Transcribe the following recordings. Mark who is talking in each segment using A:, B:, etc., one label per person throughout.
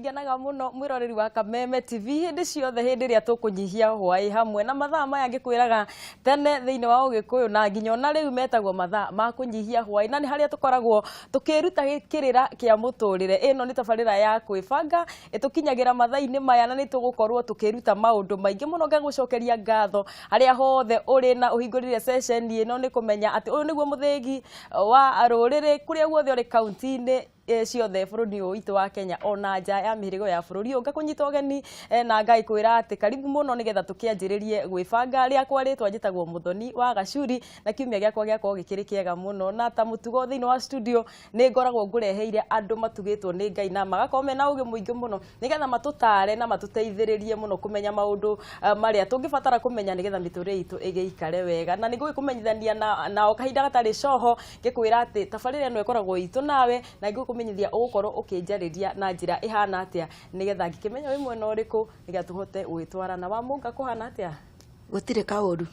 A: Ngenaga mũno mwĩroreri wa Kameme TV hĩndĩ ciothe, hĩndĩ ĩrĩa tũkũnyihia hwaĩ hamwe na mathaa maya ngĩkwĩraga tene thĩinĩ wa Ũgĩkũyũ na nginya ona rĩu metagwo mathaa ma kũnyihia hwaĩ, na nĩ harĩa tũkoragwo tũkĩruta kĩrĩra kĩa mũtũrĩre. Ĩno nĩ tabarĩra ya kwĩbanga ĩtũkinyagĩra mathaa-inĩ maya, na nĩ tũgũkorwo tũkĩruta maũndũ maingĩ mũno. Ngagũcokeria ngatho harĩa hothe ũrĩ na ũhingũrire ceceni ĩno, nĩ kũmenya atĩ ũyũ nĩguo mũthĩgi wa rũrĩrĩ kũrĩa guothe ũrĩ, kaunti-inĩ ciothe bũrũri ũyũ witũ wa Kenya ona nja ya mĩhĩrĩgo ya bũrũri ũyũ. Ngakũnyita ũgeni na ngagĩkwĩra atĩ karibu mũno nĩgetha tũkĩanjĩrĩrie gwĩbanga. Rĩakwa rĩtwa njĩtagwo Mũthoni wa Gacuri, na kiumia gĩakwa gĩakorwo gĩkĩrĩ kĩega mũno, na ta mũtugo thĩinĩ wa studio nĩ ngoragwo ngũreheire andũ matugĩtwo nĩ Ngai na magakorwo mena ũgĩ mũingĩ mũno nĩgetha matũtare na matũteithĩrĩrie mũno kũmenya maũndũ marĩa tũngĩbatara kũmenya nĩgetha mĩtũrĩre itũ ĩgĩikare wega. Na nĩ ngũgĩkũmenyithania nao kahinda gatarĩ coho, ngĩkwĩra atĩ tabarĩra ĩno ĩkoragwo itũ nawe, na ngũkũmenyithia ũgũkorwo ũkĩnjarĩria na njĩra ĩhana atĩa nĩgetha ngĩkĩmenya wĩ mwena ũrĩkũ, nĩgetha tũhote gũgĩtwarana. Wa Mũnga, kũhana atĩa?
B: Gũtirĩ kaũru.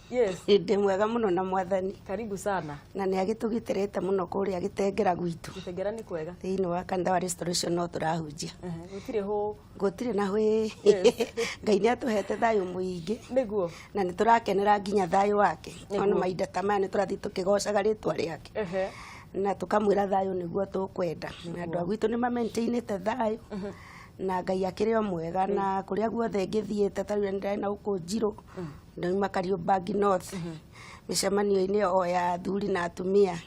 B: Ndĩ mwega mũno na Mwathani.
A: Karibu sana.
B: Na nĩ agĩtũgitĩrĩte mũno kũrĩa Gĩtengera gwitũ.
A: Gĩtengera nĩ kwega.
B: Thĩinĩ wa kanitha wa Restoration no tũrahunjia.
A: Gũtirĩ hũ.
B: Gũtirĩ na hwĩ. Ngai nĩ atũhete thayũ mũingĩ. Na nĩ tũrakenera nginya thayũ wake. Ona mahinda ta maya nĩ tũrathiĩ tũkĩgocaga rĩtwa rĩake. Na tũkamwĩra thayũ nĩguo tũkwenda. Na andũ a gwitũ nĩ ma-maintainĩte thayũ. Na Ngai akĩrĩ o mwega, na kũrĩa guothe ngĩthiĩte, ta rĩu nĩ na gũkũ Njirũ, ndauma Kariobangi North, mĩcemanio-inĩ o ya athuri na atumia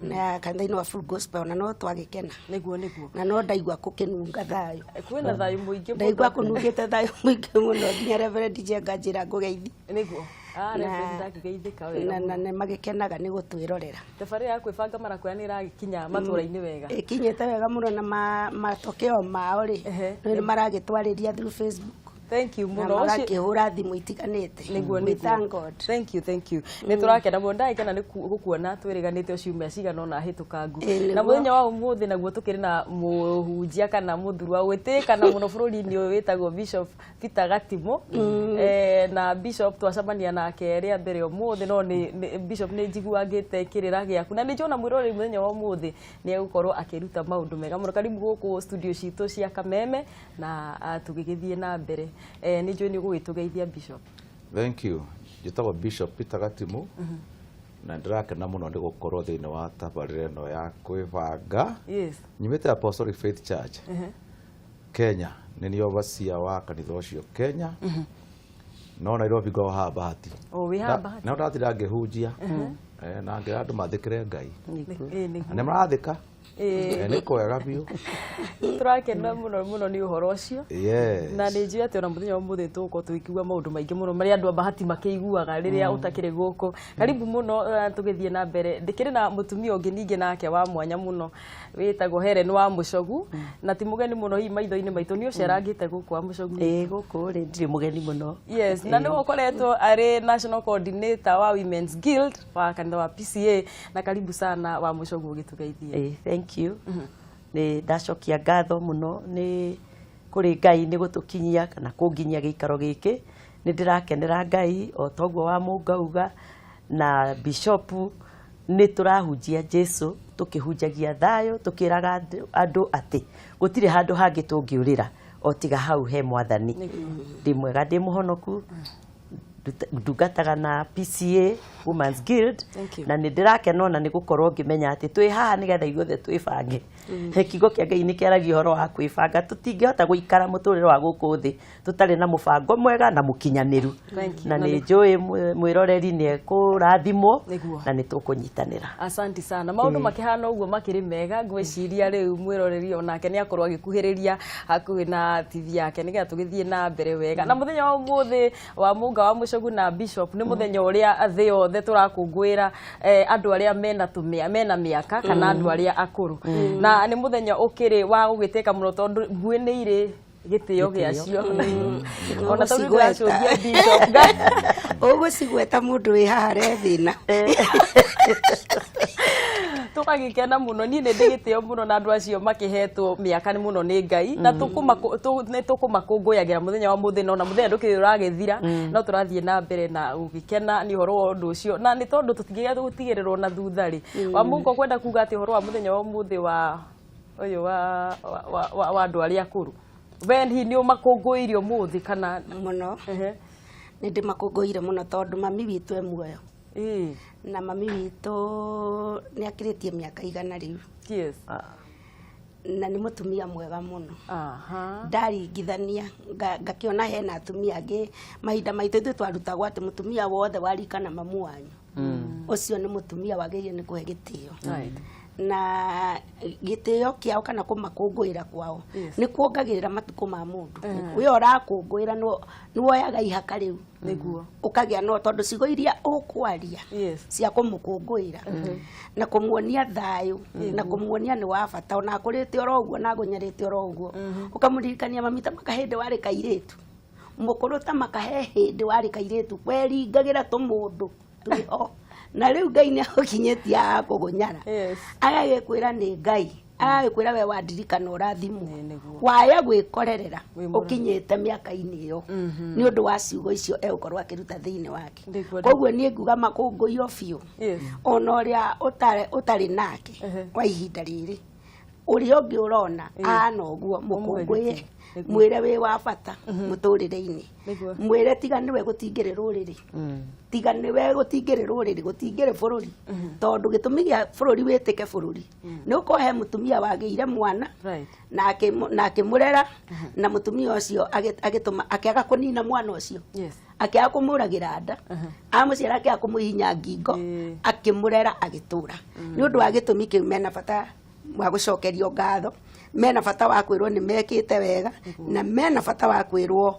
B: na kanitha-inĩ wa Full Gospel, na no twagĩkena.
A: Nĩguo.
B: Na no ndaigua gũkĩnunga thayũ.
A: Kwĩna thayũ mũingĩ mũno.
B: Ndaigua kũnungĩte thayũ mũingĩ mũno, nginya Reverend Njenga njĩra ngũgeithi.
A: Reverend ndakĩgeithĩka wega.
B: Na nĩ magĩkenaga nĩ gũtwĩrorera.
A: Tabarĩra ya kwĩbanga marakwĩra nĩ ĩragĩkinya matũra-inĩ wega.
B: Ĩkinyĩte wega mũno, na matokeo mao rĩ, nĩ maragĩtwarĩria through Facebook.
A: Thank you
B: na
A: mũno.
B: Magakĩhũra thimũ itiganĩte. We thank God.
A: Thank you, thank you. Nĩ tũrakena mũno, ndagĩkena nĩ gũkuona twĩrĩganĩte o ciumia cigana ũna hĩtũkangu. Na mũthenya wa ũmũthĩ naguo tũkĩrĩ na mũhunjia kana mũthurwa gwĩtĩkana mũno bũrũri-inĩ ũyũ wĩtagwo Bishop Peter Gatimũ. Na Bishop twacemania nake rĩa mbere ũmũthĩ, no Bishop nĩ njiguangĩte kĩrĩra gĩaku na nĩ njona mwĩroreri mũthenya wa ũmũthĩ nĩ egũkorwo akĩruta maũndũ mega mũno. Karibu gũkũ studio citũ cia Kameme na tũgĩgĩthiĩ na mbere. Nĩ njũĩ nĩ ũgũgĩtũgeithia, Bishop.
C: Thank you. Njĩtagwo Bishop Peter Gatimu na ndĩrakena mũno nĩ gũkorwo thĩinĩ wa tabarĩra ĩno ya kwĩbanga. Nyumĩte Apostolic Faith Church Kenya, nĩ niĩ overseer wa kanitha ũcio Kenya, no Nairobi ngoragwo haha Bahati.
A: Oh, wĩ haha Bahati.
C: No ndatinda ngĩhunjia na ngĩra andũ mathĩkĩre Ngai.
A: Nĩguo.
C: Na nĩ marathĩka. Nĩ kwega biũ.
A: Tũrakena mũno mũno nĩ ũhoro ũcio. Na nĩ njũĩ atĩ ona mũthenya wa ũmũthĩ tũgũkorwo tũgĩkĩigua maũndũ maingĩ mũno marĩa andũ a Bahati makĩiguaga rĩrĩa ũtakĩrĩ gũkũ. Karibu mũno. Tũgĩthiĩ na mbere, ndĩkĩrĩ na mũtumia ũngĩ ningĩ nake wa mwanya mũno wĩtagwo Helen wa Mũcogu, na ti mũgeni mũno hihi maitho-inĩ maitũ, nĩ ũcerangĩte gũkũ, wa Mũcogu?
D: Ĩĩ, gũkũ rĩ ndirĩ mũgeni mũno.
A: Yes, na nĩwe ũkoretwo arĩ national coordinator wa Women's Guild wa kanitha wa PCA, na karibu sana, wa Mũcogu, ũgĩtũgeithie.
D: Ĩĩ, thank you. Nĩ ndacokia ngatho mũno nĩ kũrĩ Ngai nĩ gũtũkinyia kana kũnginyia gĩikaro gĩkĩ. Nĩ ndĩrakenera Ngai o toguo wa Mũngauga na Bishop, nĩ tũrahunjia Jesu, tũkĩhunjagia thayũ, tũkĩraga andũ atĩ gũtirĩ handũ hangĩ tũngĩũrĩra o tiga hau he Mwathani. Ndĩ mwega, ndĩ mũhonoku, ndungataga na PCA Women's Guild.
A: Thank you.
D: Na nĩ ndĩrakena ona nĩ gũkorwo ngĩmenya atĩ twĩ haha nĩgetha ithuothe twĩbange. Kiugo kĩa Ngai nĩ kĩaragia ũhoro wa kwĩbanga. Tũtingĩhota gũikara mũtũrĩre wa gũkũ thĩ tũtarĩ na mũbango mwega na mũkinyanĩru.
A: Thank you.
D: Na nĩ njũĩ mwĩroreri nĩ ekũrathimwo na nĩ tũkũnyitanĩra.
A: Asanti sana. Maũndũ makĩhana ũguo makĩrĩ mega, ngwĩciria rĩu mwĩroreri onake nĩ akorwo agĩkuhĩrĩria hakuhĩ na TV yake nĩgetha tũgĩthiĩ na mbere wega. Na mũthenya wa ũmũthĩ wa Mũnga wa Mũcogu na Bishop nĩ mũthenya ũrĩa thĩ yothe tũrakũngũĩra andũ arĩa mena tũmĩa mena mĩaka kana andũ arĩa akũrũ. Na nĩ mũthenya ũkĩrĩ wa gũgĩtĩka mũno tondũ mbuĩ nĩ irĩ gĩtĩo gĩacio. Ona tondũ
B: Ũgũcigweta.
A: ndĩracũngia Bishop.
B: Ũgũcigweta mũndũ wĩ haha re thĩna.
A: Tũgagĩkena mũno, niĩ nĩ ndĩ gĩtĩo mũno na andũ acio makĩhetwo mĩaka nĩ mũno nĩ Ngai, na nĩ tũkũmakũngũyagĩra mũthenya wa mũthĩ, no na mũthenya ndũkĩrĩ ũragĩthira, no tũrathiĩ na mbere na gũgĩkena nĩ ũhoro wa ũndũ ũcio, na nĩ tondũ tũtingĩgĩa gũtigĩrĩrwo na thutha rĩ. Wa Mũngo, kwenda kuga atĩ ũhoro wa mũthenya wa ũmũthĩ wa ũyũ wa andũ arĩa akũrũ? We hihi nĩ ũmakũngũĩire ũmũthĩ kana?
B: Mũno. Nĩ ndĩmakũngũĩire mũno tondũ mami witũ e muoyo. Na mami witũ nĩ akĩrĩtie mĩaka 100 rĩu. Na nĩ mũtumia mwega mũno. Ndaringithania ngakĩona hena atumia angĩ mahinda maitũ ithuĩ twarutagwo atĩ mũtumia wothe warika na mamu wanyu ũcio nĩ mũtumia wagĩrĩire nĩ kũhe gĩtĩo. Na gĩtĩo kĩao kana kũmakũngũĩra kwao nĩ kuongagĩrĩra matukũ ma mũndũ. We ũrakũngũĩra nĩ woyaga ihaka rĩu. Ũkagĩa no tondũ ciugo iria ũkwaria cia kũmũkũngũĩra na kũmuonia thayũ na kũmuonia nĩ wa bata ona akũrĩte oro ũguo na agũnyarĩte oro ũguo. Ũkamũririkania mami ta makahĩndĩ warĩ kairĩtu. Mũkũrũ ta makahe hĩndĩ warĩ kairĩtu weringagĩra tũmũndũ twĩho. Na rĩu Ngai nĩ agũkinyĩtie haha kũgũnyara. Agagĩkwĩra nĩ Ngai. Agagĩkwĩra we wandirikana ũrathimwo. Waya gwĩkorerera ũkinyĩte mĩaka-inĩ ĩyo nĩ ũndũ wa ciugo icio egũkorwo akĩruta thĩinĩ wake. Koguo niĩ nguga makũngũiyo biũ. Ona ũrĩa ũtarĩ nake kwa ihinda rĩrĩ. Ũrĩa ũngĩ ũrona ahana ũguo mũkũngũĩre mwĩre wĩ wa bata mũtũrĩre-inĩ. Mwĩre tiga nĩwe gũtingĩrĩ rũrĩrĩ. Tiga nĩwe gũtingĩrĩ rũrĩrĩ gũtingĩrĩ bũrũri. Tondũ gĩtũmi gĩa bũrũri wĩtĩke bũrũri nĩ ũkorwo he mũtumia wagĩire mwana na akĩmũrera na mũtumia ũcio agĩtũma akĩaga kũnina mwana ũcio. Akĩaga kũmũragĩra nda amũciara akĩaga kũmũhihinya ngingo akĩmũrera agĩtũra. Nĩ ũndũ wa gĩtũmi kĩu mena bata wa gũcokerio ngatho, mena bata wa kwĩrwo nĩ mekĩte wega na mena bata wa kwĩrwo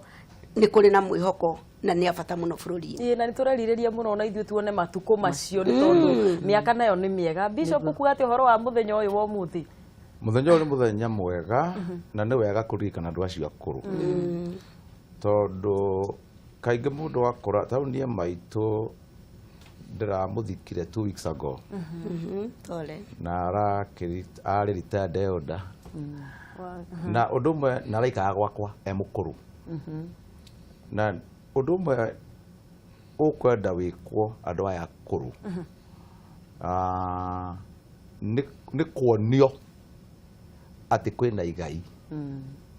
B: nĩ kũrĩ na mwĩhoko na nĩ a bata mũno bũrũri-inĩ.
A: Na nĩ tũrerirĩria mũno na ithuĩ tuone matukũ macio nĩ tondũ mĩaka nayo nĩ mĩega. Bishop ũkuga atĩ ũhoro wa mũthenya ũyũ wa ũmũthĩ?
C: Mũthenya ũyũ nĩ mũthenya mwega na nĩ wega kũririkana andũ acio akũrũ. Tondũ kaingĩ mũndũ akũra, ta rĩu niĩ maitũ ndĩramũthikire 2 weeks ago. Na arĩ retired elder. Na ũndũ ũmwe na araikaraga gwakwa e mũkũrũ. Na ũndũ ũmwe ũkwenda wĩkwo andũ aya akũrũ. Nĩ kuonio atĩ kwĩna igai.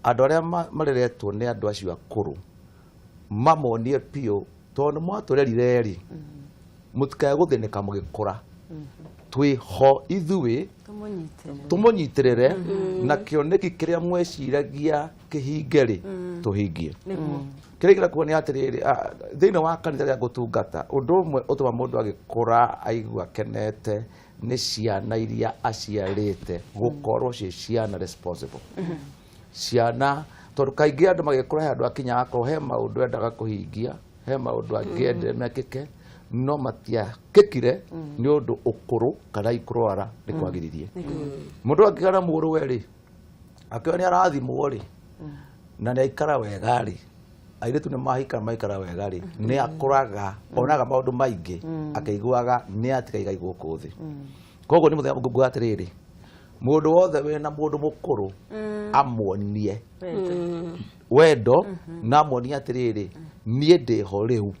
C: Andũ arĩa mareretwo nĩ andũ acio akũrũ mamonie biũ tondũ nĩ mwatũrerire rĩ mũtikae gũthĩnĩka mũgĩkũra. Twĩho ithuĩ tũmũnyitĩrĩre na kĩoneki kĩrĩa mweciragia kĩhinge rĩ tũhingie. Kĩrĩa kĩrakuo nĩ atĩrĩrĩ, thĩinĩ wa kanitha rĩa gũtungata ũndũ ũmwe ũtũma mũndũ agĩkũra aigua akenete nĩ ciana iria aciarĩte gũkorwo ciĩ ciana responsible. Ciana tondũ kaingĩ andũ magĩkũra he andũ akinyaga akorwo he maũndũ endaga kũhingia, he maũndũ angĩendire mekĩke no matiakĩkire nĩ ũndũ ũkũrũ kana ikũrwara nĩ kwagiririe. Mũndũ angĩgĩa na mũrũwe rĩ akĩona nĩ arathimwo rĩ na nĩ aikara wega rĩ airĩtu nĩ mahika maikara wega rĩ nĩ akũraga onaga maũndũ maingĩ akĩiguaga nĩ atiga igai gũkũ thĩ. Koguo nĩ mũthenya nguga atĩrĩrĩ mũndũ wothe wĩna mũndũ mũkũrũ amuonie wendo na amuonie atĩrĩrĩ niĩ ndĩho rĩu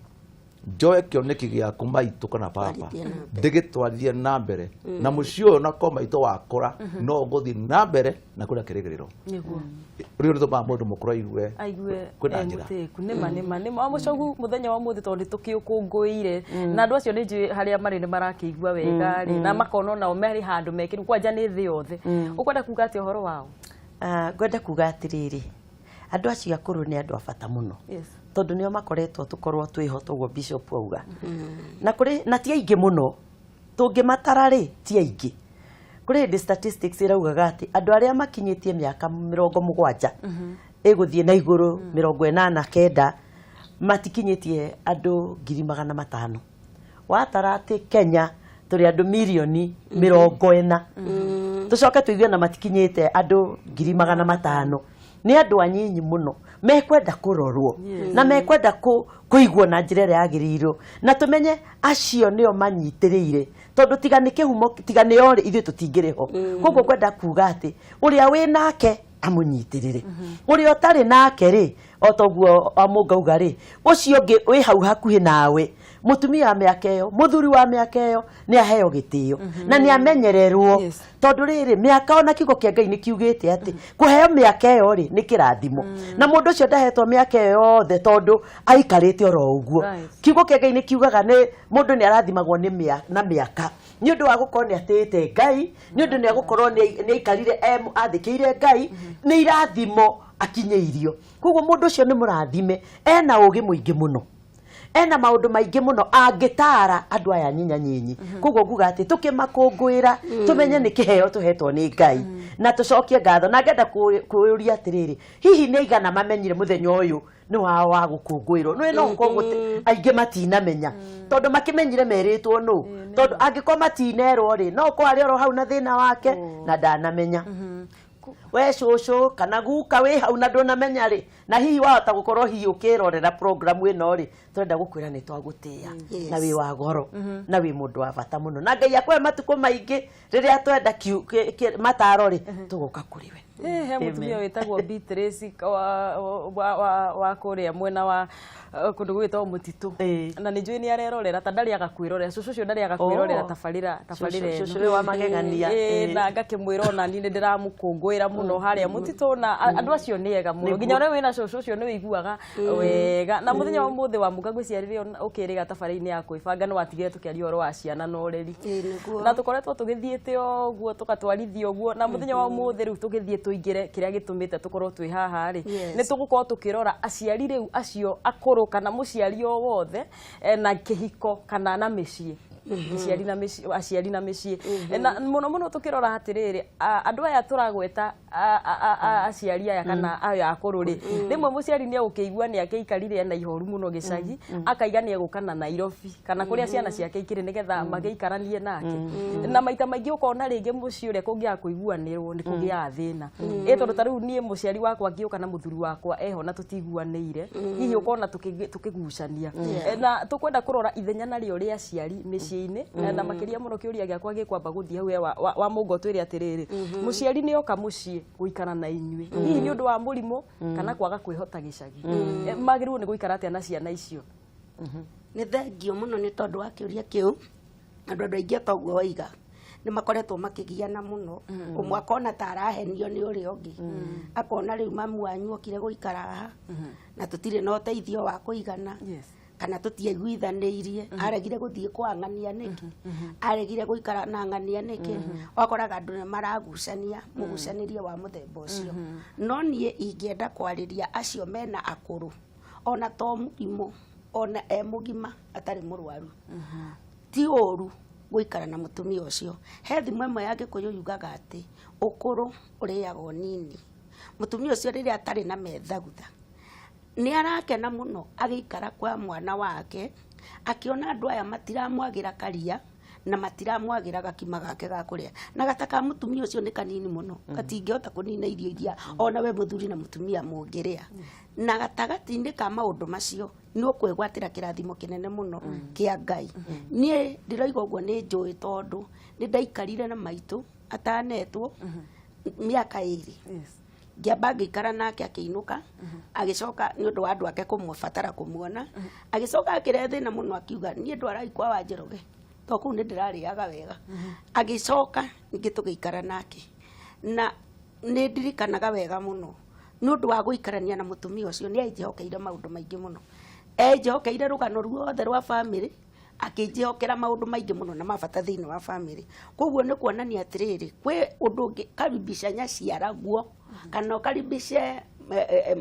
C: njoe kĩoneki gĩaku maitũ kana baba ndĩgĩtwarithie na mbere na mũciĩ ũyũ nako maitũ wakũra no ũgũthiĩ na mbere na kwĩna kĩrĩgĩrĩro. Rĩu nĩ tũmaga mũndũ mũkũrũ aigue kwĩna njĩra.
A: Nĩma nĩma nĩma Wamũcogu mũthenya wa ũmũthĩ tondũ nĩ tũkĩũkũngũĩire na andũ acio nĩ njũĩ harĩa marĩ nĩ marakĩigua wega rĩ na makona onao marĩ handũ mekĩru kwanja nĩ thĩ yothe. Ũkwenda kuga atĩa ũhoro wao?
D: Ngwenda kuga atĩrĩrĩ andũ acio akũrũ nĩ andũ a bata mũno. Tondũ nĩo makoretwo tũkorwo twĩho toguo Bishop auga. Na kũrĩ na ti aingĩ mũno tũngĩmatara rĩ ti aingĩ. Kũrĩ hĩndĩ statistics ĩraugaga atĩ andũ arĩa makinyĩtie mĩaka 70 ĩgũthiĩ na igũrũ 89 matikinyĩtie andũ 500,000. Watara atĩ Kenya tũrĩ andũ mirioni 40. Tũcoke tũigue na matikinyĩte andũ 500,000. Nĩ andũ anyinyi mũno mekwenda kũrorwo na mekwenda kũigwo na njĩra ĩrĩa yagĩrĩirwo na tũmenye acio nĩo manyitĩrĩire tondũ tiga nĩ kĩhumo tiga nĩo rĩ ithuĩ tũtingĩrĩ ho. Koguo ngwenda kuga atĩ ũrĩa wĩ nake amũnyitĩrĩre ũrĩa ũtarĩ nake rĩ o toguo Wamũngauga rĩ ũcio ũngĩ wĩ hau hakuhĩ nawe Mũtumia wa mĩaka ĩyo, mũthuri wa mĩaka ĩyo nĩ aheo gĩtĩo na nĩ amenyererwo. Tondũ rĩrĩ, mĩaka ona kiugo kĩa Ngai nĩ kiugĩte atĩ kũheo mĩaka ĩyo rĩ nĩ kĩrathimo, na mũndũ ũcio ndahetwo mĩaka ĩyo yothe tondũ aikarĩte oro ũguo. Kiugo kĩa Ngai nĩ kiugaga nĩ mũndũ nĩ arathimagwo nĩ na mĩaka nĩ ũndũ wa gũkorwo nĩ atĩĩte Ngai, nĩ ũndũ nĩ agũkorwo nĩ aikarire athĩkĩire Ngai, nĩ irathimo akinyĩirio. Koguo mũndũ ũcio nĩ mũrathime, ena ũgĩ mũingĩ mũno, ena maũndũ maingĩ mũno angĩtara andũ aya nyinya nyinyi. Koguo nguga atĩ tũkĩmakũngũĩra, tũmenye nĩ kĩheo tũhetwo nĩ Ngai na tũcokie ngatho. Na ngenda kũũria atĩrĩrĩ, hihi nĩ aigana mamenyire mũthenya ũyũ nĩ wao wa gũkũngũĩrwo? Nĩ no gũkorwo aingĩ matinamenya, tondũ makĩmenyire merĩtwo nũ. Tondũ angĩkorwo matinerwo rĩ, no ũkorwo arĩ oro hau na thĩna wake na ndanamenya. We cũcũ kana guka wĩ hau na ndũnamenya rĩ, na hihi wahota gũkorwo hihi ũkĩrorera program ĩno rĩ, tũrenda gũkwĩra nĩ twagũtĩĩa na wĩ wa goro na wĩ mũndũ wa bata mũno, na Ngai akũhe matukũ maingĩ. Rĩrĩa twenda mataro rĩ, tũgoka kũrĩ we.
A: He mũtumia wĩtagwo Beatrice wa kũrĩa mwena wa kũndũ gwĩtagwo mũtitũ, na nĩ njũĩ nĩ arerorera, ta ndarĩaga kwĩrorera, cũcũ ũcio ndarĩaga kwĩrorera tabarĩra tabarĩra
D: ĩno. Cũcũ wĩ wa magegania.
A: Na ngakĩmwĩra ona niĩ nĩ ndĩramũkũngũĩra mũno harĩa mũtitũ, na andũ acio nĩ ega mũno. Nginya ũrĩa wĩna cũcũ ũcio nĩ wĩiguaga wega. Na mũthenya wa ũmũthĩ wa mũka, ngwĩciria rĩrĩa ũkĩrĩga tabarĩra-inĩ ya kwĩbanga, nĩ watigire tũkĩaria ũhoro wa ciana na ũreri.
B: Nĩguo.
A: Na tũkoretwo tũgĩthiĩte ũguo, tũgatwarithia ũguo, na mũthenya wa ũmũthĩ rĩu tũgĩthiĩ tũingĩre kĩrĩa gĩtũmĩte tũkorwo twĩ haha rĩ, nĩ tũgũkorwo tũkĩrora aciari rĩu acio akũrũ, kana mũciari o wothe na kĩhiko kana na mĩciĩ, aciari na mĩciĩ, aciari na mĩciĩ. Na mũno mũno tũkĩrora atĩrĩrĩ, andũ aya tũragweta, aciari aya kana aya akũrũ rĩ, rĩmwe mũciari nĩ egũkĩigua nĩ akĩikarire ena ihoru mũno gĩcagi, akaiga nĩ egũka na Nairobi kana kũrĩa ciana ciake ikĩrĩ nĩgetha magĩikaranie nake. Na maita maingĩ ũkona rĩngĩ mũciĩ ũrĩa kũngĩaga kũiguanĩrwo nĩ kũgĩaga thĩna, ĩ tondũ ta rĩu niĩ mũciari wakwa angĩũka na mũthuri wakwa eho na tũtiguanĩire, hihi ũkona tũkĩgucania. Na tũkwenda kũrora ithenya narĩo rĩa aciari mĩciĩ-inĩ, na makĩria mũno kĩũria gĩakwa gĩkwamba gũthiĩ hau he wa Mũngo, twĩre atĩrĩrĩ, mũciari nĩ oka mũciĩ gũikara na inyuĩ, hihi nĩ ũndũ wa mũrimũ kana kwaga kwĩhota gĩcagi, magĩrĩirwo nĩ gũikara atĩa na ciana icio?
B: Nĩ thengio mũno nĩ tondũ wa kĩũria kĩu. Andũ aingĩ ta ũguo waiga nĩ makoretwo makĩgiana mũno. Ũmwe akona ta arahenio nĩ ũrĩa ũngĩ, akona rĩu mamu wanyu okire gũikara haha na tũtirĩ na ũteithio wa kũigana, kana tũtiaiguithanĩirie, aregire gũthiĩ kwa ng'ania nĩkĩ, aregire gũikara na ng'ania nĩkĩ. Wakoraga andũ nĩ maragucania mũgucanĩrie wa mũthemba ũcio. No niĩ ingĩenda kwarĩria acio mena akũrũ, ona to mũrimũ, ona e mũgima atarĩ mũrwaru, ti ũru gũikara na mũtumia ũcio. He thimo ĩmwe ya Gĩkũyũ yugaga atĩ ũkũrũ ũrĩaga ũnini. Mũtumia ũcio rĩrĩa atarĩ na methagutha nĩ arakena mũno agĩikara kwa mwana wake, akĩona andũ aya matiramwagĩra karia na matiramwagĩra gakima gake ga kũrĩa, na gata ka mũtumia ũcio nĩ kanini mũno, gatingĩhota kũnina irio iria ona we mũthuri na mũtumia mũngĩrĩa. Na gatagatĩ-inĩ ka maũndũ macio nĩ ũkwĩgwatĩra kĩrathimo kĩnene mũno kĩa Ngai. Niĩ ndĩroiga ũguo nĩ njũĩ, tondũ nĩ ndaikarire na maitũ atanetwo mĩaka 2. Ngĩamba ngĩikara nake, akĩinũka, agĩcoka nĩ ũndũ wa andũ ake kũmũbatara kũmuona, agĩcoka akĩrehe thĩna mũno, akiuga niĩ ndwarai kwa Wanjoroge to kũu nĩ ndĩrarĩaga wega. Agĩcoka ningĩ tũgĩikara nake, na nĩ ndirikanaga wega mũno nĩ ũndũ wa gũikarania na mũtumia ũcio nĩ anjĩhokeire maũndũ maingĩ mũno. Enjĩhokeire rũgano ruothe rwa bamĩrĩ, akĩnjĩhokera maũndũ maingĩ mũno na mabata thĩinĩ wa bamĩrĩ. Koguo nĩ kuonania atĩrĩrĩ, kwĩ ũndũ ũngĩ karibisha nyaciaraguo kana ũkaribishe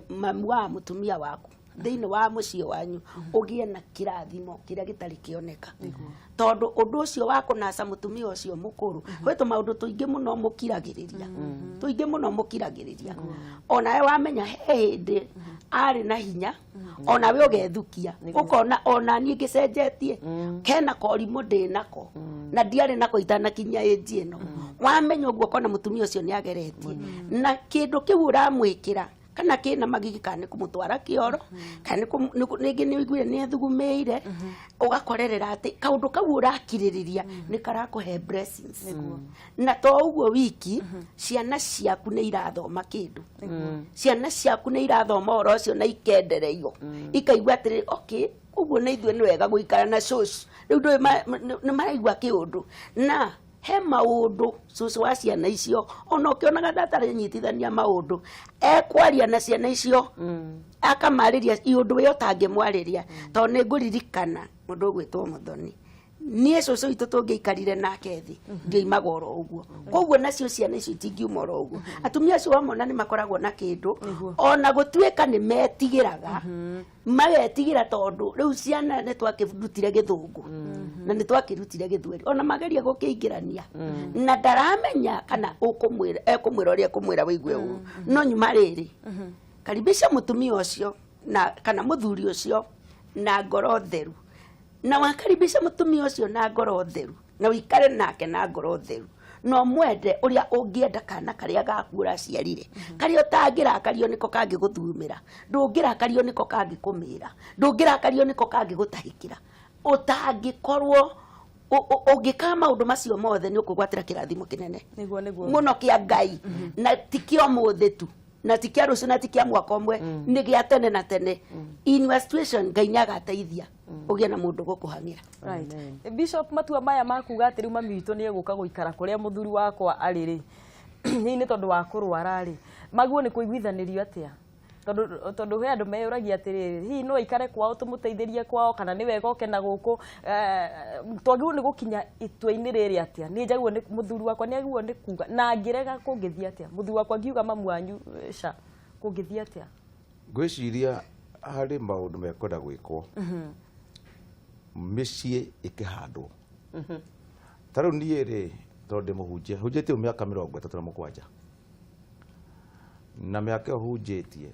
B: mamu wa mũtumia waku thĩinĩ wa mũciĩ wanyu, ũgĩe na kĩrathimo kĩrĩa gĩtarĩ kĩoneka, tondũ ũndũ ũcio wa kũnaca mũtumia ũcio mũkũrũ, gwĩ tũmaũndũ tũingĩ mũno mũkiragĩrĩria, tũingĩ mũno mũkiragĩrĩria. Onawe wamenya he hĩndĩ arĩ na hinya, onawe ũgethukia, ũkona ona niĩ ngĩcenjetie kena korimũ ndĩ nako na ndiarĩ nako itanakinyia ĩnji ĩno. Wamenya ũguo, ũkona mũtumia ũcio nĩ ageretie na kĩndũ kĩu ũramwĩkĩra. Kana kĩna magigi, kana nĩ kũmũtwara kĩoro, kana rĩngĩ nĩ ũiguire nĩ ethugumĩire, ũgakorerera atĩ kaũndũ kau ũrakirĩrĩria nĩ karakũhe blessings. Na to ũguo wiki, ciana ciaku nĩ irathoma kĩndũ, ciana ciaku nĩ irathoma ũhoro ũcio na ikendereio, ikaigua atĩrĩ, okay, ũguo nĩ ithuĩ nĩ wega gũikara na cũcũ. Rĩu ndũĩ nĩ maraigua kĩũndũ na he maũndũ cũcũ wa ciana icio ona ũkĩonaga ndatarĩnyitithania maũndũ, ekwaria na ciana icio, akamarĩria iũndũ we ũtangĩmwarĩria. Tondũ nĩ ngũririkana mũndũ ũgwĩtwo Mũthoni, niĩ cũcũ witũ tũngĩaikarire nake thĩ, ndioimaga oro ũguo. Koguo nacio ciana icio itingiuma oro ũguo. Atumia acio wamona nĩ makoragwo na kĩndũ, ona gũtuĩka nĩ metigĩraga, magetigĩra tondũ rĩu ciana nĩ twakĩrutire gĩthũngũ na nĩ twakĩrutire gĩthweri, ona mageria gũkĩingĩrania na ndaramenya kana ũkũmwĩra, ekũmwĩra ũrĩa ekũmwĩra wĩigue ũru. No nyuma rĩrĩ, karibisha mũtumia ũcio na kana mũthuri ũcio na ngoro theru, na wakaribisha mũtumia ũcio na ngoro theru, na ũikare nake na ngoro theru, na ũmwende ũrĩa ũngĩenda kana karĩa gaku ũraciarire, karĩa ũtangĩrakario nĩko kangĩgũthumĩra, ndũngĩrakario nĩko kangĩkũmĩra, ndũngĩrakario nĩko kangĩgũtahĩkĩra. Ũtangĩkorwo ũngĩka maũndũ macio mothe, nĩ ũkwĩgwatĩra kĩrathimo kĩnene
A: Nĩguo, nĩguo.
B: mũno kĩa Ngai, na ti kĩa ũmũthĩ tu, na ti kĩa rũciũ, na ti kĩa mwaka ũmwe, nĩ gĩa tene na tene. In your situation, Ngai nĩ agateithia ũgĩe na mũndũ gũkũhang'ĩra.
A: Right. Bishop, matua maya makuga atĩ rĩu mami witũ nĩ egũka gũikara kũrĩa mũthuri wakwa arĩ rĩ, hihi nĩ tondũ wa kũrwara rĩ, maguo nĩ kũiguithanĩrio atĩa? Tondũ he andũ meyũragia atĩrĩrĩ, hihi no aikare kwao tũmũteithĩrie kwao, kana nĩ wega oke na gũkũ? Twagĩrĩirwo nĩ gũkinya itua-inĩ rĩrĩ atĩa? Nĩ njagĩrĩirwo nĩ mũthuri wakwa nĩ agĩrĩirwo nĩ kuga, na angĩrega kũngĩthiĩ atĩa? Mũthuri wakwa ngiuga mamu wanyu ca, kũngĩthiĩ atĩa?
C: Ngwĩciria harĩ maũndũ mekwenda gwĩkwo mĩciĩ ĩkĩhandwo. Ta rĩu niĩ rĩ, tondũ ndĩ mũhunjia, hunjĩtie mĩaka 37, na mĩaka ĩyo hunjĩtie,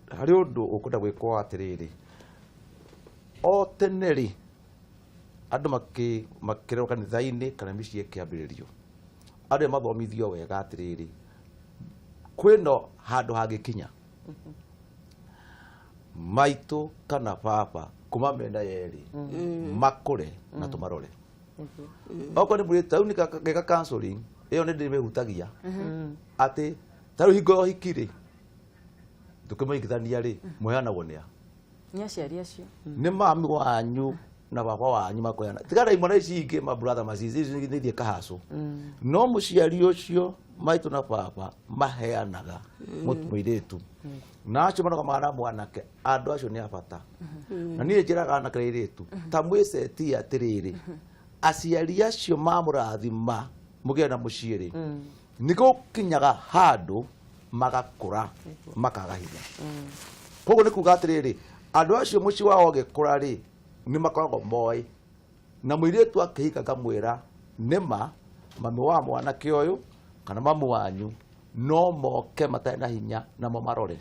C: harĩ ũndũ ũkwenda gwĩkwo atĩrĩrĩ, o tene rĩ, andũ makĩrerwo kanitha-inĩ kana mĩciĩ ĩkĩambĩrĩrio, andũ nĩ mathomithio wega atĩrĩrĩ, kwĩno handũ hangĩkinya maitũ kana baba kuma mĩena yerĩ makũre na tũmarore. Okorwo nĩ mũirĩtu, tarĩu ngĩka counseling ĩyo nĩ ndĩmĩhutagia atĩ tarĩu hingo ya ũhiki rĩ, tũkĩmũhikithania rĩ, mũheanagwo nĩ a?
A: Nĩ aciari acio.
C: Nĩ mami wanyu na baba wanyu makoyana. Tigana imwana ici ingĩ, ma brother, ma sis, ici nĩ ithiĩ kahacũ, no mũciari ũcio, maitũ na baba, maheanaga mũirĩtu na acio marũgamaga na mwanake. Andũ acio nĩ a bata. Na niĩ njĩraga anake na airĩtu ta mwĩcetie atĩrĩrĩ, aciari acio mamũrathima mũgĩe na mũciĩ rĩ, nĩ gũkinyaga handũ magakũra makaga hinya. Koguo nĩ kuga atĩrĩrĩ, andũ acio mũciĩ wao ũgĩkũra rĩ, nĩ makoragwo moĩ. Na mũirĩtu akĩhika, ngamwĩra nĩma mami wa mwanake ũyũ kana mamu wanyu no moke matarĩ na hinya namo marore.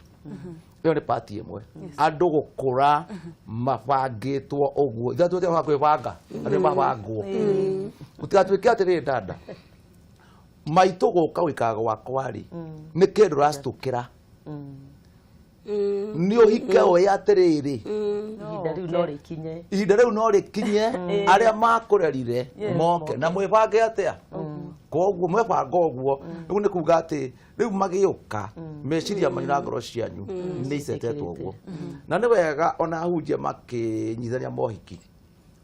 C: Ĩyo nĩ pati ĩmwe, andũ gũkũra mabangĩtwo ũguo. Ithatũ wa kwĩbanga, andũ nĩ mabangwo. Gũtigatuĩke atĩrĩrĩ, dada maitũ gũka gũikara gwakwa rĩ, nĩ kĩndũ racitũkĩra nĩ ũhike ũĩ atĩrĩrĩ,
D: ihinda rĩu no rĩkinye.
C: Ihinda rĩu no rĩkinye arĩa makũrerire moke na mwĩbange atĩa. Koguo mwebanga ũguo, rĩu nĩ kuga atĩ rĩu magĩũka, meciria manyu na ngoro cianyu nĩ icetetwo ũguo. Na nĩ wega ona ahunjia makĩnyitithania mohiki,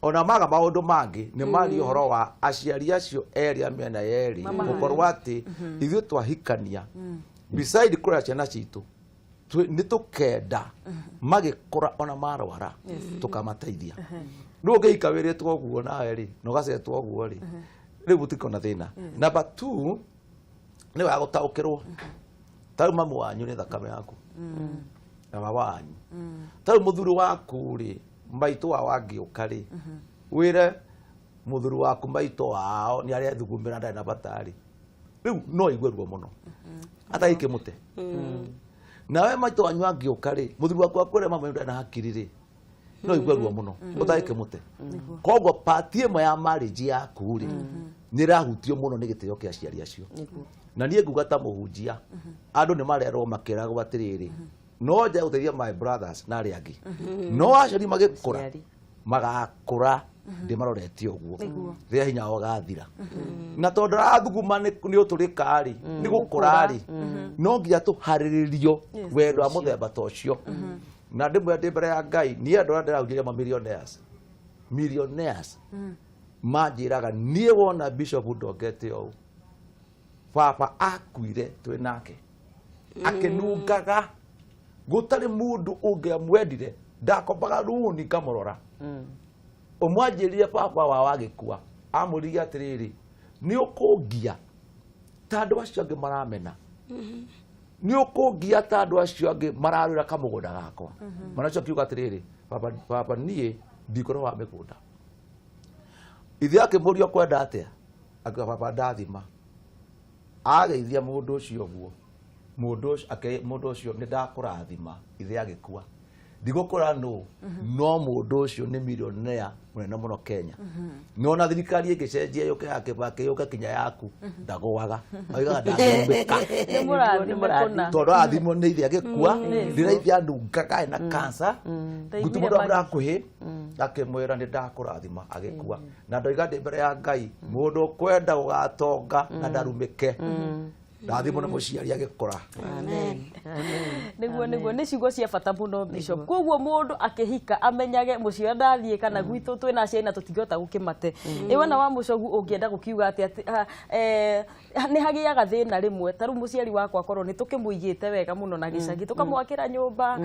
C: ona maga maũndũ mangĩ, nĩ maria ũhoro wa aciari acio erĩ a mĩena yerĩ, gũkorwo atĩ ithuĩ twahikania, beside kũrera ciana citũ, nĩ tũkenda magĩkũra ona marwara tũkamateithia. Rĩu ũngĩhika wĩrĩtwo ũguo nawe rĩ, na ũgacetwo ũguo rĩ, rĩu gũtirĩ na thĩna. Number two, nĩ wega gũtaũkĩrwo, ta rĩu mamu wanyu nĩ thakame yaku na baba wanyu. Ta rĩu mũthuri waku rĩ, maitũ wao angĩũka rĩ, wĩre mũthuri waku maitũ wao nĩ arethugumĩra, ndarĩ na bata rĩ, rĩu no igue ruo mũno atagĩkĩmũte. Nawe maitũ wanyu angĩũka rĩ, mũthuri waku akwĩre mama ndarĩ na hakiri rĩ, no igue ruo mũno ũtagĩkĩmũte. Koguo pati ĩmwe ya marriage yaku rĩ, Nĩ ĩrahutio mũno nĩ gĩtĩo kĩa aciari acio. Na niĩ nguga ta mũhunjia, andũ nĩ marerwo makĩragwo atĩrĩrĩ, no nja gũteithia my brothers na arĩa angĩ, no aciari magĩkũra
D: Aciari.
C: Magakũra ndĩmarorete ũguo rĩrĩa hinya wao ũgathira, na tondũ ndarathuguma nĩ ũtũrĩka rĩ, nĩ gũkũra rĩ, no nginya tũharĩrĩrio wendo wa mũthemba ta ũcio. Na ndĩmwĩra ndĩ mbere ya Ngai, niĩ andũ arĩa ndĩrahunjĩria ma millionaires, millionaires manjĩraga niĩ wona bishop ndongete ũũ, baba akuire twĩ nake akĩnungaga, gũtarĩ mũndũ ũngĩamwendire, ndakombaga runi ngamũrora. Ũmwe anjĩrire baba wao agĩkua amũririe atĩrĩrĩ, nĩ ũkũngia ta andũ acio angĩ maramena, nĩ ũkũngia ta andũ acio angĩ mararũĩra kamũgũnda gakwa? Mwana ũcio akiuga atĩrĩrĩ, baba, baba, niĩ ndikũrĩ wa mĩgũnda. Ithe akĩmũria, ũkwenda atĩa? Akiuga, baba, ndathima. Ageithia mũndũ ũcio ũguo, mũndũ ũcio mũndũ ũcio, nĩ ndakũrathima. Ithe agĩkua, ndigũkũra nũ, no mũndũ ũcio nĩ millionaire mũnene mũno Kenya. No na thirikari ĩngĩcenjia yũke ya Kĩbakĩ, yũke kinya yaku, ndagũaga, oigaga ndangĩrumĩka.
A: Nĩ mũrathime kũna.
C: Tondũ arathimwo nĩ ithe agĩkua, rĩrĩa ithe anungaga ena cancer, nguti mũndũ amũra hakuhĩ akĩmwĩra nĩ ndakũrathima, agĩkua. Na ndoiga ndĩ mbere ya Ngai, mũndũ ũkwenda gũgatonga na ndarumĩke, ndathimwo nĩ mũciari agĩkũra.
B: Amen.
A: Nĩguo nĩ ciugo cia bata mũno, Bishop. Koguo mũndũ akĩhika amenyage mũciĩ ũrĩa ndathiĩ kana gwitũ twĩna aciari na tũtingĩhota gũkĩmate. Ĩ wena wa mũcogu, ũngĩenda gũkiuga atĩ nĩ hagĩaga thĩna rĩmwe, ta rĩu mũciari wakwa akorwo nĩ tũkĩmũigĩte wega mũno na gĩcagi, tũkamwakĩra nyũmba,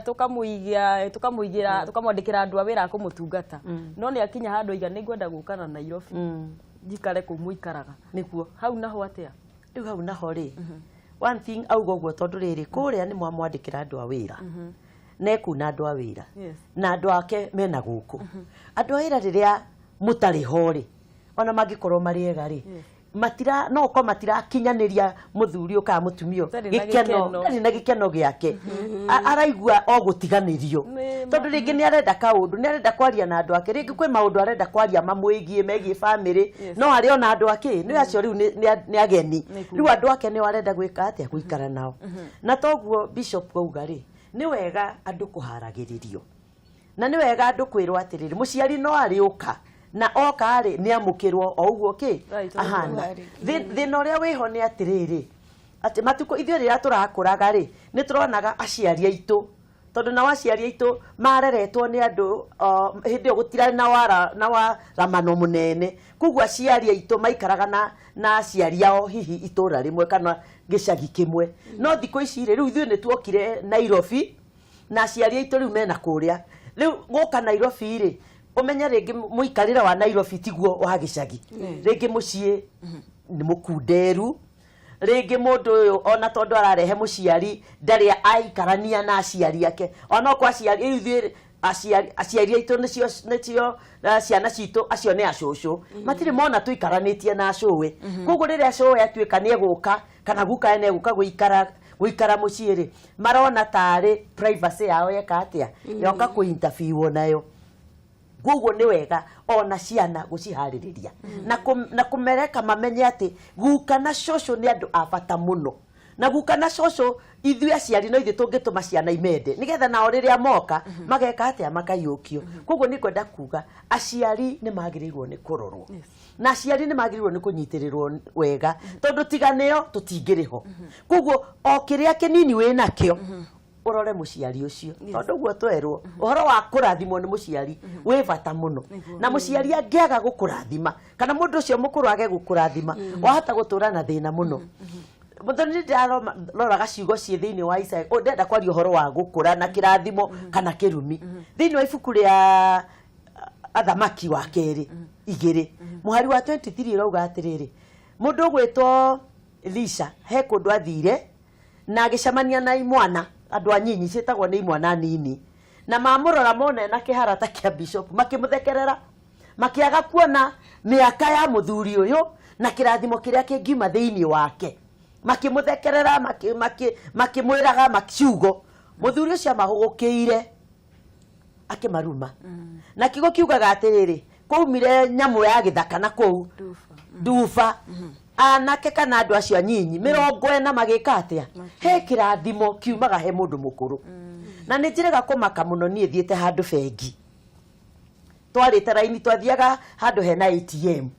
A: tũkamũigia, tũkamũigĩra, tũkamwandĩkĩra andũ a wĩra a kũmũtungata, no nĩ akinya handũ aiga nĩ ngwenda gũka na Nairobi njikare kũu mũikaraga. Hau naho atĩa?
D: Rĩu hau naho rĩ, one thing auga ũguo tondũ rĩrĩ kũrĩa nĩ mwamwandĩkĩra andũ a wĩra na ekuna andũ a wĩra na andũ ake mena gũkũ. Andũ a wĩra rĩrĩa mũtarĩ ho rĩ, ona mangĩkorwo marĩ ega rĩ, matira no ũkorwo matirakinyanĩria mũthuri ũyũ kana mũtumia ũyũ
A: Ndarĩ na
D: gĩkeno.
A: Gĩkeno.
D: Ndarĩ na gĩkeno gĩake. Araigua o gũtiganĩrio. Tondũ rĩngĩ nĩ arenda kaũndũ, nĩ arenda kwaria na andũ ake, rĩngĩ kwĩ maũndũ arenda kwaria mamwĩgiĩ megiĩ famĩlĩ, no arĩ ona andũ ake nĩ acio rĩu nĩ ageni. Rĩu andũ ake nĩo arenda gwĩka atĩa, gũikara nao. Na toguo bishop auga rĩ, nĩ wega andũ kũharagĩrĩrio na nĩ wega andũ kwĩrwo atĩrĩrĩ, mũciari no arĩũka na oka rĩ, nĩ amũkĩrwo o ũguo kĩ ahana. Thĩna ũrĩa wĩho nĩ atĩrĩrĩ, atĩ matukũ ithuĩ rĩrĩa tũrakũraga rĩ, nĩ tũronaga aciari aitũ, tondũ nao aciari aitũ mareretwo nĩ andũ hĩndĩ ĩyo gũtirarĩ na wara na waramano mũnene, koguo aciari aitũ maikaraga na aciari ao hihi itũra rĩmwe kana gĩcagi kĩmwe. No thikũ ici rĩ, rĩu ithuĩ nĩ tuokire Nairobi na aciari aitũ rĩu mena kũrĩa. Rĩu gũka Nairobi rĩ, ũmenye rĩngĩ mũikarĩre wa Nairobi tiguo wa gĩcagi. Rĩngĩ mũciĩ nĩ mũkunderu, rĩngĩ mũndũ ũyũ ona tondũ ararehe mũciari ndarĩ aikarania na aciari ake, ona kwa aciari rĩu ithuĩ aciari aitũ nĩcio ciana citũ acio nĩ acũcũ, matirĩ mona tũikaranĩtie na acũwe. Koguo rĩrĩa acũwe atuĩka nĩ egũka kana guka nĩ egũka gũikara mũciĩ rĩ, marona tarĩ privacy yao yeka atĩa, yoka kũ interfere nayo. Koguo nĩ wega ona ciana gũciharĩrĩria na kũmereka mamenye atĩ guka na cũcũ nĩ andũ a bata mũno, na guka na cũcũ ithuĩ aciari no ithuĩ tũngĩtũma ciana imende, nĩgetha nao rĩrĩa moka mageka atĩa, makaiyũkio. Koguo nĩ ngwenda kuga aciari nĩ magĩrĩirwo nĩ kũrorwo na aciari nĩ magĩrĩirwo nĩ kũnyitĩrĩrwo wega, tondũ tiga nĩo tũtingĩrĩ ho. Koguo o kĩrĩa kĩnini wĩ nakĩo ũrore mũciari ũcio, tondũ ũguo twerwo ũhoro wa kũrathimwo nĩ mũciari wĩ bata mũno. Na mũciari angĩaga gũkũrathima kana mũndũ ũcio mũkũrũ age gũkũrathima, wahota gũtũra na thĩna mũno. Mũthoni, ndĩraroraga ciugo ciĩ thĩinĩ wa Isaiah, ndĩrenda kwaria ũhoro wa gũkũra na kĩrathimo kana kĩrumi. Thĩinĩ wa ibuku rĩa Athamaki wa Kerĩ 2 mũhari wa 23 ĩrauga atĩrĩrĩ, mũndũ ũgwĩtwo Elisha he kũndũ athire na agĩcemania na imwana, andũ anyinyi ciĩtagwo nĩ imwana nini, na mamũrora mona ena kĩhara ta kĩa bishop, makĩmũthekerera, makĩaga kuona mĩaka ya mũthuri ũyũ na kĩrathimo kĩrĩa kĩngiuma thĩinĩ wake. Makĩmũthekerera, makĩmwĩraga ciugo. Mũthuri ũcio amahũgũkĩire akĩmaruma, na kiugo kiugaga atĩrĩrĩ, kwaumire nyamũ ya gĩthaka na kũu. Nduba, anake kana andũ acio anyinyi 40 magĩka atĩa? He kĩrathimo kiumaga he mũndũ mũkũrũ. Na nĩ njĩrĩga kũmaka mũno niĩ thiĩte handũ bengi, twarĩte raini, twathiaga handũ hena ATM,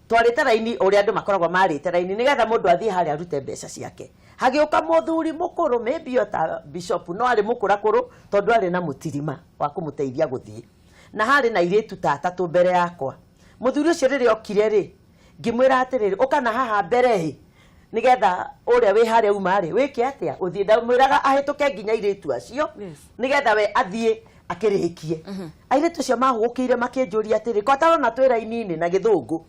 D: twarĩte raini ũrĩa andũ makoragwo marĩte raini nĩgetha mũndũ athiĩ harĩa arute mbeca ciake. Hagĩũka mũthuri mũkũrũ, maybe o ta bishop, no arĩ mũkũrakũrũ tondũ arĩ na mũtirima wa kũmũteithia gũthiĩ, na harĩ na airĩtu ta atatũ mbere yakwa. Mũthuri ũcio rĩrĩa okire rĩ, ngĩmwĩra atĩrĩrĩ, ũka na haha mbere ĩ, nĩgetha ũrĩa wĩ harĩa uma rĩ, wĩke atĩa, ũthiĩ. Ndamwĩraga ahĩtũke nginya airĩtu acio nĩgetha we athiĩ akĩrĩkie. Airĩtu acio mahũgũkĩire makĩnjũria atĩrĩ, ko atarona twĩ raini-inĩ, na gĩthũngũ,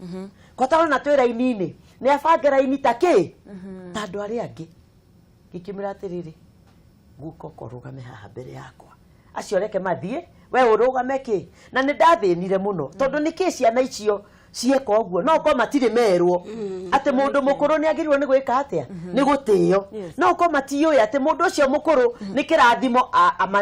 D: ko atarona twĩ raini-inĩ, nĩ abange raini ta kĩ, ta andũ arĩa angĩ. Ngĩkĩmwĩra atĩrĩrĩ, guka, ũka ũrũgame haha mbere yakwa, acio reke mathiĩ, we ũrũgame kĩ. Na nĩ ndathĩnire mũno tondũ nĩkĩ ciana icio cieka ũguo? No ũkorwo matirĩ merwo atĩ mũndũ mũkũrũ nĩ agĩrĩirwo nĩ gwĩka atĩa, nĩ gũtĩo. No ũkorwo matiũĩ atĩ mũndũ ũcio mũkũrũ nĩ kĩrathimo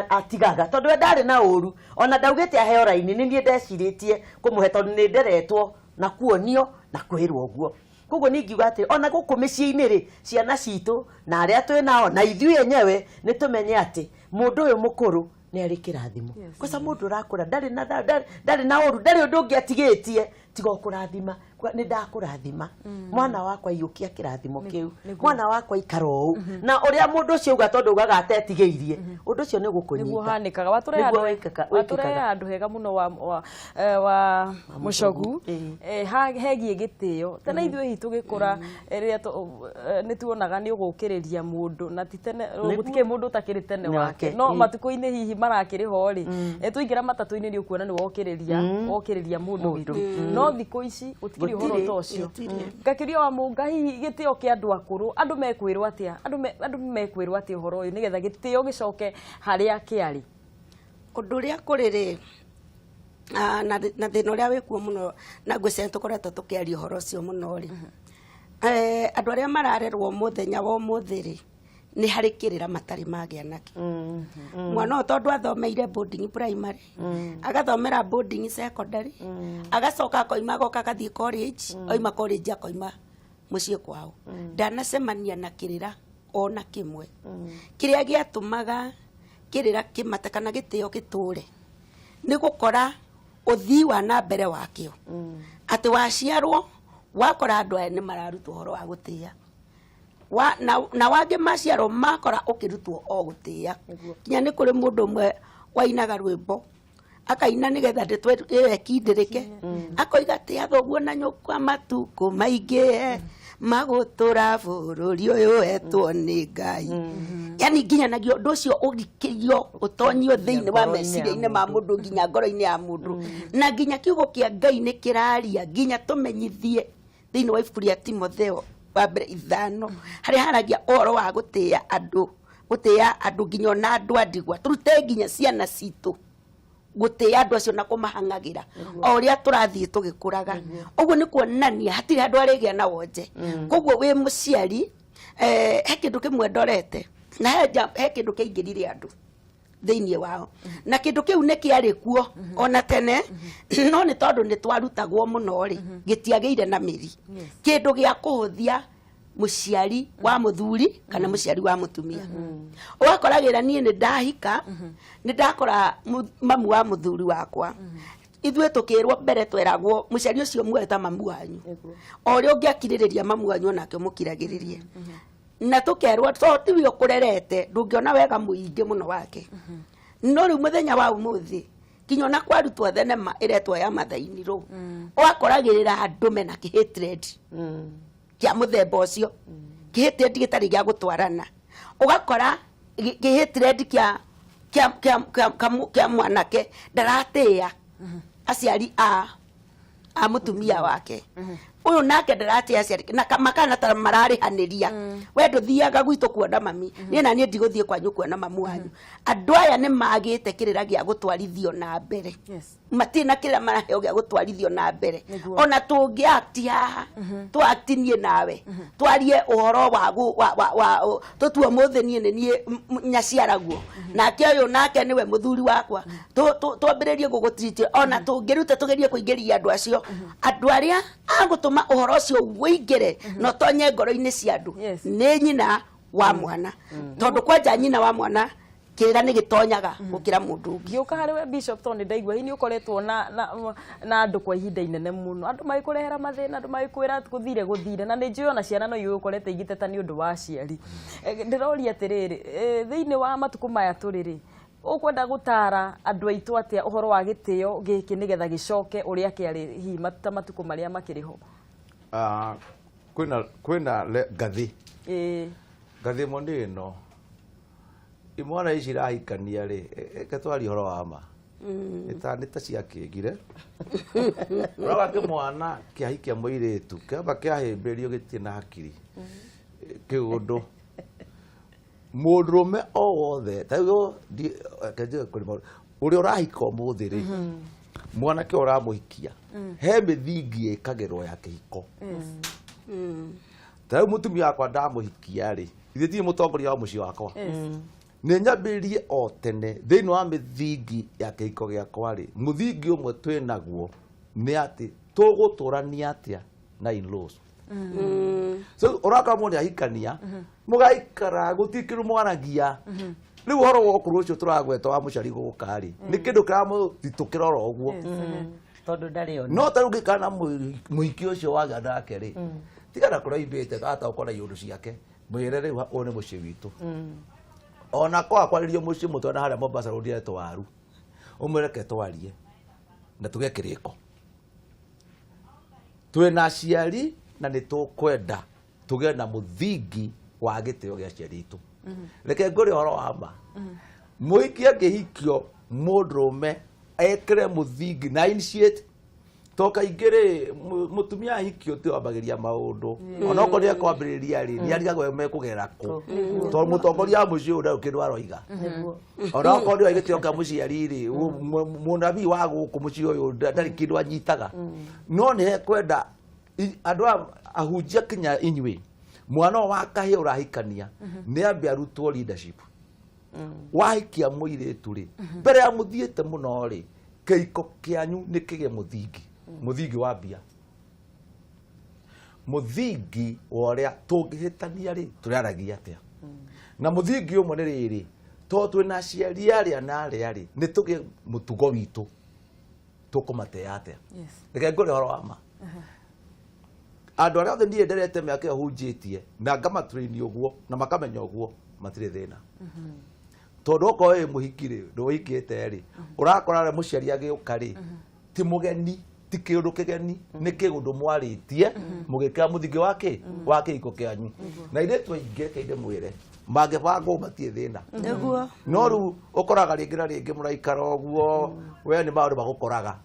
D: atigaga, tondũ we ndarĩ na ũru, ona ndaugĩte aheo raini, nĩ niĩ ndecirĩtie kũmũhe tondũ nĩ nderetwo na kuonio na kwĩrwo ũguo. Koguo niĩ ingiuga atĩ ona gũkũ mĩciĩ-inĩ rĩ, ciana citũ na arĩa twĩ nao na ithuĩ enyewe nĩ tũmenye atĩ mũndũ ũyũ mũkũrũ nĩ arĩ kĩrathimo. Kosa mũndũ ũrakũra ndarĩ na ndarĩ na ũru, ndarĩ ũndũ ũngĩ atigĩtie tiga o kũrathima. Nĩ ndakũrathima mwana wakwa, iyũkia kĩrathimo kĩu, mwana wakwa, ikara ũũ. Na ũrĩa mũndũ ũcio auga, tondũ augaga atetigĩirie, ũndũ ũcio nĩ
A: nĩguo
D: ũgũkũnyita.
A: Hanĩkaga watũrehe
D: Nĩguo
A: handũ watũrehe
D: wĩkĩkaga.
A: Handũ hega mũno wa mũcogu. Hegiĩ gĩtĩo. Tene ithuĩ hihi tũgĩkũra, rĩrĩa nĩ tuonaga nĩ ũgũkĩrĩria mũndũ, na ti tene gũtikĩrĩ mũndũ ũtakĩrĩ tene wake. No matukũ-inĩ hihi marakĩrĩ ho rĩ, twaingĩra matatũ-inĩ nĩ ũkuona nĩ wokĩrĩria mũndũ gĩtĩ, no thikũ ici gũtikĩrĩ ũhoro ta ũcio. Ngakĩria wa mũnga, hihi gĩtĩo kĩa andũ akũrũ, andũ mekwĩrwo atĩa? Andũ mekwĩrwo atĩa ũhoro ũyũ nĩgetha gĩtĩo gĩcoke harĩa kĩarĩ?
B: Ũndũ ũrĩa kũrĩ rĩ, na thĩna ũrĩa wĩkuo mũno, na ngwĩciria tũkoretwo tũkĩaria ũhoro ũcio mũno rĩ, andũ arĩa mararerwo mũthenya wa ũmũthĩ rĩ, nĩ harĩ kĩrĩra matarĩ magĩa nakĩo. Mwana ũyũ tondũ athomeire boarding primary, agathomera boarding secondary, agacoka akoima, agoka agathiĩ college, oima college akoima mũciĩ kwao, ndanacemania na kĩrĩra ona kĩmwe. Kĩrĩa gĩatũmaga kĩrĩra kĩmate kana gĩtĩo gĩtũre nĩ gũkora ũthii wa na mbere wakĩo, atĩ waciarwo wakora andũ aya nĩ mararutwo ũhoro wa gũtĩa na wangĩ maciarwo makora ũkĩrutwo o gũtĩa. Nginya nĩ kũrĩ mũndũ ũmwe wainaga rwĩmbo, akaina nĩgetha ndeto ĩyo ĩkindĩrĩke, akoiga tĩa thoguo na nyũkwa matukũ maingĩ magũtũra bũrũri ũyũ wetwo nĩ Ngai. Yani nginyanagia ũndũ ũcio ũrikĩrio, ũtonyio thĩinĩ wa
D: ngoro-inĩ ya
B: meciria-inĩ ma mũndũ, nginya ngoro-inĩ ya mũndũ. Na nginya kiugo kĩa Ngai nĩ kĩraria, nginya tũmenyithie thĩinĩ wa ibuku rĩa Timotheo wa mbere 5, harĩa haragia ũhoro wa gũtĩa andũ, gũtĩa andũ nginya ona andũ a ndigwa. Tũrute nginya ciana citũ gũtĩa andũ acio na kũmahang'agĩra o ũrĩa tũrathiĩ tũgĩkũraga. Ũguo nĩ kuonania hatirĩ handũ arĩgĩa na wonje. Koguo wĩ mũciari, he kĩndũ kĩmwe ndorete na he kĩndũ kĩaingĩrire andũ thĩinĩ wao, na kĩndũ kĩu nĩ kĩarĩ kuo ona tene, no nĩ tondũ nĩ twarutagwo mũno rĩ, gĩtiagĩire na mĩri. Kĩndũ gĩa kũhũthia mũciari wa mũthuri kana mũciari wa mũtumia. Ũgakoragĩra niĩ nĩ ndahika, nĩ ndakora mamu wa mũthuri wakwa. Ithuĩ tũkĩrwo mbere tweragwo mũciari ũcio muoe ta mamu wanyu, o ũrĩa ũngĩakirĩrĩria mamu wanyu onake ũmũkiragĩrĩrie. Na tũkerwo to tiwe ũkũrerete, ndũngĩona wega mũingĩ mũno wake. No rĩu mũthenya wa ũmũthĩ, nginya ona kwarutwo thenema ĩretwo ya Mathaini rũ, ũgakoragĩrĩra andũ mena kĩ-hatred kĩa mũthemba ũcio, kĩ-hatred gĩtarĩ gĩa gũtwarana. Ũgakora kĩ-hatred kĩa mwanake ndaratĩĩa aciari a mũtumia wake, ũyũ nake ndaratĩa aciari na makana ta mararĩhanĩria, we ndũthiaga gwitũ kuona mami, niĩ na niĩ ndigũthiĩ kwanyu kuona mamu wanyu. Andũ aya nĩ magĩte kĩrĩra gĩa gũtwarithio na mbere. Matirĩ na kĩrĩra maraheo gĩa gũtwarithio na mbere. Ona tũngĩ act haha, tũ act niĩ nawe, twarie ũhoro wa tũtue ũmũthĩ niĩ nĩ niĩ nyaciaraguo, nake ũyũ nake nĩwe mũthuri wakwa, twambĩrĩrie gũgũtiriti, ona tũngĩruta tũgerie kũingĩria andũ acio, andũ arĩa a gũtũma. Ũngĩtũma ũhoro ũcio ũingĩre na ũtonye ngoro-inĩ cia andũ nĩ nyina wa mwana, tondũ kwanja nyina wa mwana kĩrĩra nĩ gĩtonyaga gũkĩra mũndũ ũngĩ.
A: Ngĩũka harĩ we Bishop, tondũ nĩ ndaigua hihi nĩ ũkoretwo na andũ kwa ihinda inene mũno, andũ magĩkũrehera mathĩna, andũ magĩkwĩra gũthire gũthire, na nĩ njũĩ ona ciana no iũĩ ũkorete igĩteta nĩ ũndũ wa aciari. Ndĩroria atĩrĩrĩ, thĩinĩ wa matukũ maya tũrĩ rĩ, ũkwenda gũtara andũ aitũ atĩa ũhoro wa gĩtĩo gĩkĩ nĩgetha gĩcoke ũrĩa kĩarĩ hihi ta matukũ marĩa makĩrĩ ho?
C: Ah, kwĩna ngathĩ. Ngathĩ ĩmwe nĩ ĩno, imwana ici irahikania rĩ, reke twarie ũhoro wa ma, nĩ ta ciakĩngire. Ũrauga kĩmwana kĩahikia mũirĩtu kĩamba kĩahĩmbĩrio gĩtirĩ na hakiri kĩũndũ mũndũrũme o wothe ta rĩu reke njuge kũrĩ maũndũ. Ũrĩa ũrahika ũmũthĩ rĩ, mwanake ũrĩa ũramũhikia, he mĩthingi ĩkagĩrwo ya kĩhiko. Ta rĩu mũtumia wakwa ndamũhikia rĩ, ithuĩ tirĩ mũtongoria wa mũciĩ wakwa, nĩ nyambĩrĩrie o tene thĩinĩ wa mĩthingi ya kĩhiko gĩakwa rĩ, mũthingi ũmwe twĩ naguo nĩ atĩ tũgũtũrania atĩa na in-laws. So ũrakora mũndũ ahikania, mũgaikara gũtirĩ kĩndũ mwaragia. Rĩu ũhoro wa ũkũrũ ũcio tũragweta wa mũciari gũka rĩ, nĩ kĩndũ kĩramũthitũkĩra oro ũguo.
D: Tondũ ndarĩ ona.
C: No ta rĩu ũngĩikara na mũhiki ũcio wagĩa nake rĩ, tigana kũrĩa oimĩte gataũkwo na iũndũ ciake, mwĩre rĩu ũyũ nĩ mũciĩ witũ. Ona kwaga kwarĩrio mũciĩ mũtware na harĩa Mombasa Road etwo waru, ũmwĩre reke twarie na tũgĩe kĩrĩko. Twĩna aciari na nĩ tũkwenda tũgĩe na mũthingi wa gĩtĩo gĩa aciari aitũ. Reke ngwĩre ũhoro wa ma, mũhiki angĩhikio mũndũrũme ekĩre mũthingi na initiate, to kaingĩ rĩ, mũtumia ahikio ti wambagĩria maũndũ, onokorwo nĩ ekwambĩrĩria rĩ, nĩ arigagwo mekũgerera kũ, tondũ mũtongoria wa mũciĩ ũyũ ndarĩ kĩndũ aroiga. Onokorwo nĩ gĩtĩo kĩa mũciari rĩ, mũnabii wa gũkũ mũciĩ ũyũ ndarĩ kĩndũ anyitaga. No nĩ hekwenda andũ aya ahunjia kinya inyuĩ, mwana ũyũ wa kahĩĩ ũrahikania nĩ ambe arutwo leadership. Wahikia mũirĩtu rĩ, mbere ya mũthiĩte mũno rĩ, kĩhiko kĩanyu nĩ kĩgĩe mũthingi, mũthingi wa mbia, mũthingi wa ũrĩa tũngĩhĩtania rĩ, tũrĩaragia atĩa, na mũthingi ũmwe nĩ rĩrĩ, tondũ twĩna aciari arĩa na arĩa rĩ, nĩ tũgĩe mũtugo witũ tũkũmatĩa atĩa. Reke ngwĩre ũhoro wa ma, andũ arĩa othe niĩ nderete mĩaka ĩyo hunjĩtie na ngamatrain ũguo na makamenya ũguo, matirĩ thĩna, tondũ okorwo wĩ mũhiki rĩ, ndũhikĩte rĩ, ũrakora rĩ, mũciari agĩũka rĩ, ti mũgeni, ti kĩũndũ kĩgeni, nĩ kĩũndũ mwarĩtie mũgĩkĩra mũthingi wa kĩ wa kĩhiko kĩanyu. Na airĩtu aingĩ, reke ndĩmwĩre, mangĩbangwo matirĩ thĩna. No rĩu ũkoraga rĩngĩ na rĩngĩ mũraikara ũguo, we nĩ maũndũ magũkoraga.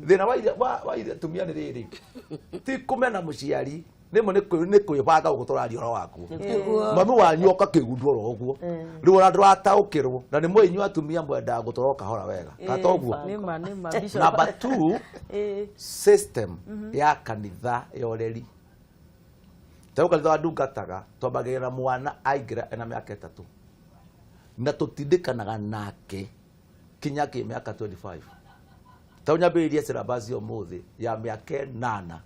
C: Thĩna wa atumia nĩ rĩrĩ, ti kũmena mũciari, rĩmwe nĩ kwĩbanga ũguo tũraria ũhoro wakuo. Mami wanyu oka kĩgundu oro ũguo, rĩu ona ndũrataũkĩrwo, na nĩ mwĩ inyuĩ atumia mwendaga gũtwarwo kahora wega, kana to ũguo?
A: Nĩma, nĩma, Bishop.
C: Number 2, system ya kanitha ya ũreri. Ta rĩu kanitha wa ndungataga, twambagĩrĩra mwana aingĩra ena mĩaka 3, na tũtindĩkanaga nake kinya kĩ mĩaka 25. Ta rĩu nyambĩrĩrie syllabus ũmũthĩ ya mĩaka 8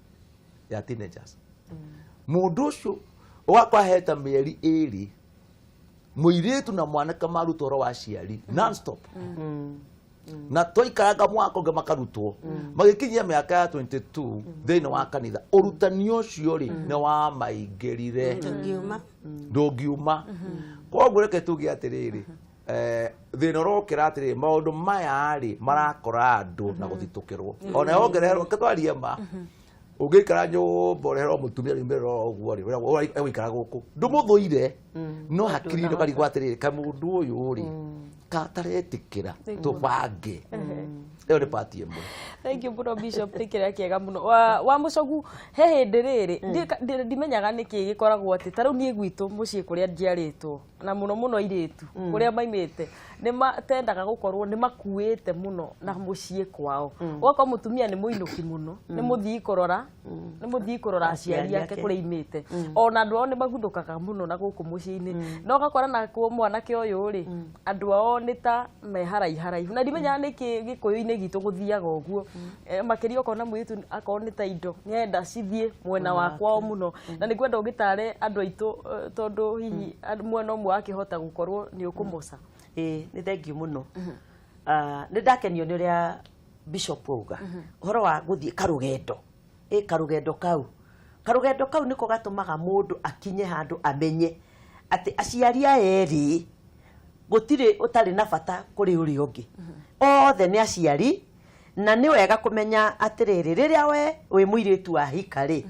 C: ya teenagers. Mũndũ ũcio ũgakora heta mĩeri 2 mũirĩtu na mwanake marutwo ũhoro wa aciari non-stop, na twaikaranga mwaka ũngĩ makarutwo, magĩkinyia mĩaka ya 22 thĩinĩ wa kanitha, ũrutani ũcio rĩ nĩ wamaingĩrire.
B: Ndũngiuma.
C: Ndũngiuma. Koguo reke tuge atĩrĩrĩ, thĩna ũrokĩra atĩrĩrĩ, maũndũ maya rĩ marakora andũ na gũthitũkĩrwo, ona yongererwo twarie ma, ũngĩikara nyũmba ũreherwo mũtumia riumĩrĩra oro ũguo rĩ, ũrĩa egũikara gũkũ ndũmũthũire, no hakiri-inĩ ũkarigwo atĩrĩrĩ, kaĩ mũndũ ũyũ rĩ kataretĩkĩra tũbange. Ĩyo nĩ part ĩmwe.
A: Thank you mũno, Bishop, nĩ kĩrĩa kĩega mũno. Wa mũcogu he hĩndĩ rĩrĩ ndimenyaga nĩkĩ gĩkoragwo atĩ ta rĩu niĩ gwitũ mũciĩ kũrĩa njiarĩtwo. Na muno muno airĩtu kũrĩa maimĩte nĩ matendaga gũkorwo nĩ makuĩte mũno na mũciĩ kwao, ũgakorwo mũtumia nĩ mũinũki mũno, nĩ mũthii kũrora, nĩ mũthii kũrora aciari ake kũrĩa imĩte, ona andũ ao nĩ maguthũkaga mũno na gũkũ mũciĩ-inĩ, na ũgakora nakuo mwanake ũyũ rĩ, andũ ao nĩ ta me haraiharaihu, na ndimenyaga nĩkĩ gĩkũyũ-inĩ gitũ gũthiaga ũguo. Makĩria ũkona mũirĩtu akorwo nĩ ta indo nĩarenda cithiĩ mwena wa kwao mũno, na nĩ ngwenda ũgĩtare andũ aitũ, tondũ hihi mwena ũmwe wakĩhota gũkorwo nĩ ũkũmoca.
D: Ĩĩ, nĩ thengiũ mũno. Ah, nĩ ndakenio nĩ ũrĩa bishop auga ũhoro wa gũthiĩ karũgendo. Ĩ karũgendo kau nĩko gatũmaga mũndũ akinye handũ amenye atĩ aciari aya erĩ gũtirĩ ũtarĩ na bata kũrĩ ũrĩa ũngĩ, othe nĩ aciari. Na nĩ wega kũmenya atĩrĩrĩ, rĩrĩa we wĩ mũirĩtu wa hika rĩ,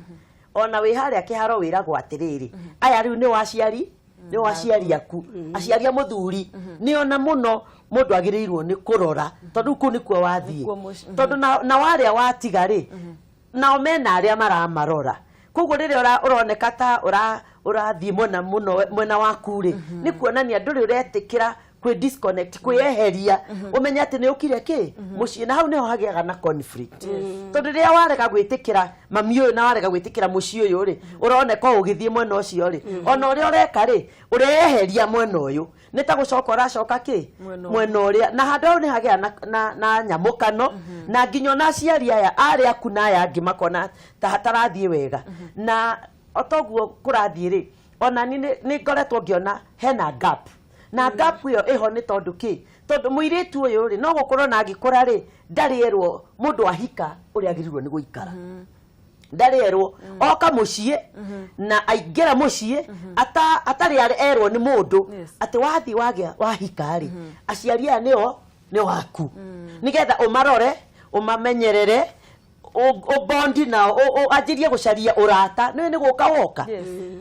D: ona wĩ harĩa kĩharo wĩragwo atĩrĩrĩ, aya rĩu nĩ aciari, nĩ aciari aku, aciari a mũthuri nĩ ona mũno mũndũ agĩrĩirwo nĩ kũrora, tondũ kũu nĩkuo wathiĩ.
A: Nĩkuo mũciĩ.
D: Tondũ na warĩa watiga rĩ, nao mena arĩa maramarora. Koguo rĩrĩa ũroneka ta ũrathiĩ mwena mũno mwena waku rĩ, nĩ kuonania ndũrĩ ũretĩkĩra kwĩ disconnect, kwĩyeheria, ũmenye atĩ nĩ ũkire kĩ mũciĩ, na hau nĩho hagĩaga na conflict, tondũ rĩrĩa warega gwĩtĩkĩra mami ũyũ na warega gwĩtĩkĩra mũciĩ ũyũ rĩ, ũroneka o ũgĩthiĩ mwena ũcio rĩ, ona ũrĩa ũreka rĩ, ũreyeheria mwena ũyũ, nĩ ta gũcoka ũracoka kĩ
A: Mwena ũrĩa.
D: Mwena ũrĩa, na handũ hau nĩ hagĩa na nyamũkano, na nginya ona aciari aya arĩa aku na aya angĩ makona ta hatarathiĩ wega. Na o toguo kũrathiĩ rĩ, ona niĩ nĩ ngoretwo ngĩona hena gap, na gap ĩyo ĩho nĩ tondũ kĩ? Tondũ mũirĩtu ũyũ rĩ, no gũkorwo na angĩkũra rĩ, ndarĩ erwo mũndũ ahika ũrĩa agĩrĩirwo nĩ gũikara, ndarĩ erwo oka mũciĩ na aingĩra mũciĩ atarĩ erwo nĩ mũndũ atĩ wathiĩ wagĩa wahika rĩ, aciari aya nĩo nĩ waku, nĩgetha ũmarore, ũmamenyerere, ũbondi nao, anjĩrie gũcaria ũrata. Nĩwe nĩ gũka woka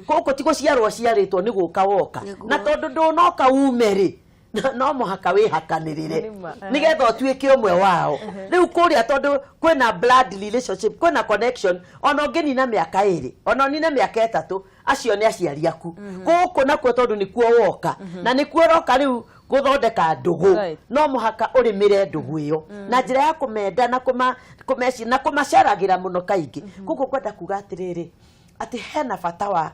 D: gũkũ, ti gũciarwo ciarĩtwo, nĩ gũka woka. Na tondũ ndũnoka ume rĩ, no mũhaka wĩhakanĩrĩre
A: Nĩma,
D: nĩgetha ũtuĩke ũmwe wao. Rĩu kũrĩa tondũ kwĩna blood relationship, kwĩna connection, ona ũngĩnina mĩaka 2, ona ũnine mĩaka 3, acio nĩ aciari aku. Gũkũ nakuo tondũ nĩkuo woka na nĩkuo ũroka rĩu gũthondeka ndũgũ, no mũhaka ũrĩmĩre ndũgũ ĩyo na njĩra ya kũmenda na kũmeci na kũmaceragĩra mũno kaingĩ. Koguo ngwenda kuga atĩrĩrĩ, atĩ hena bata wa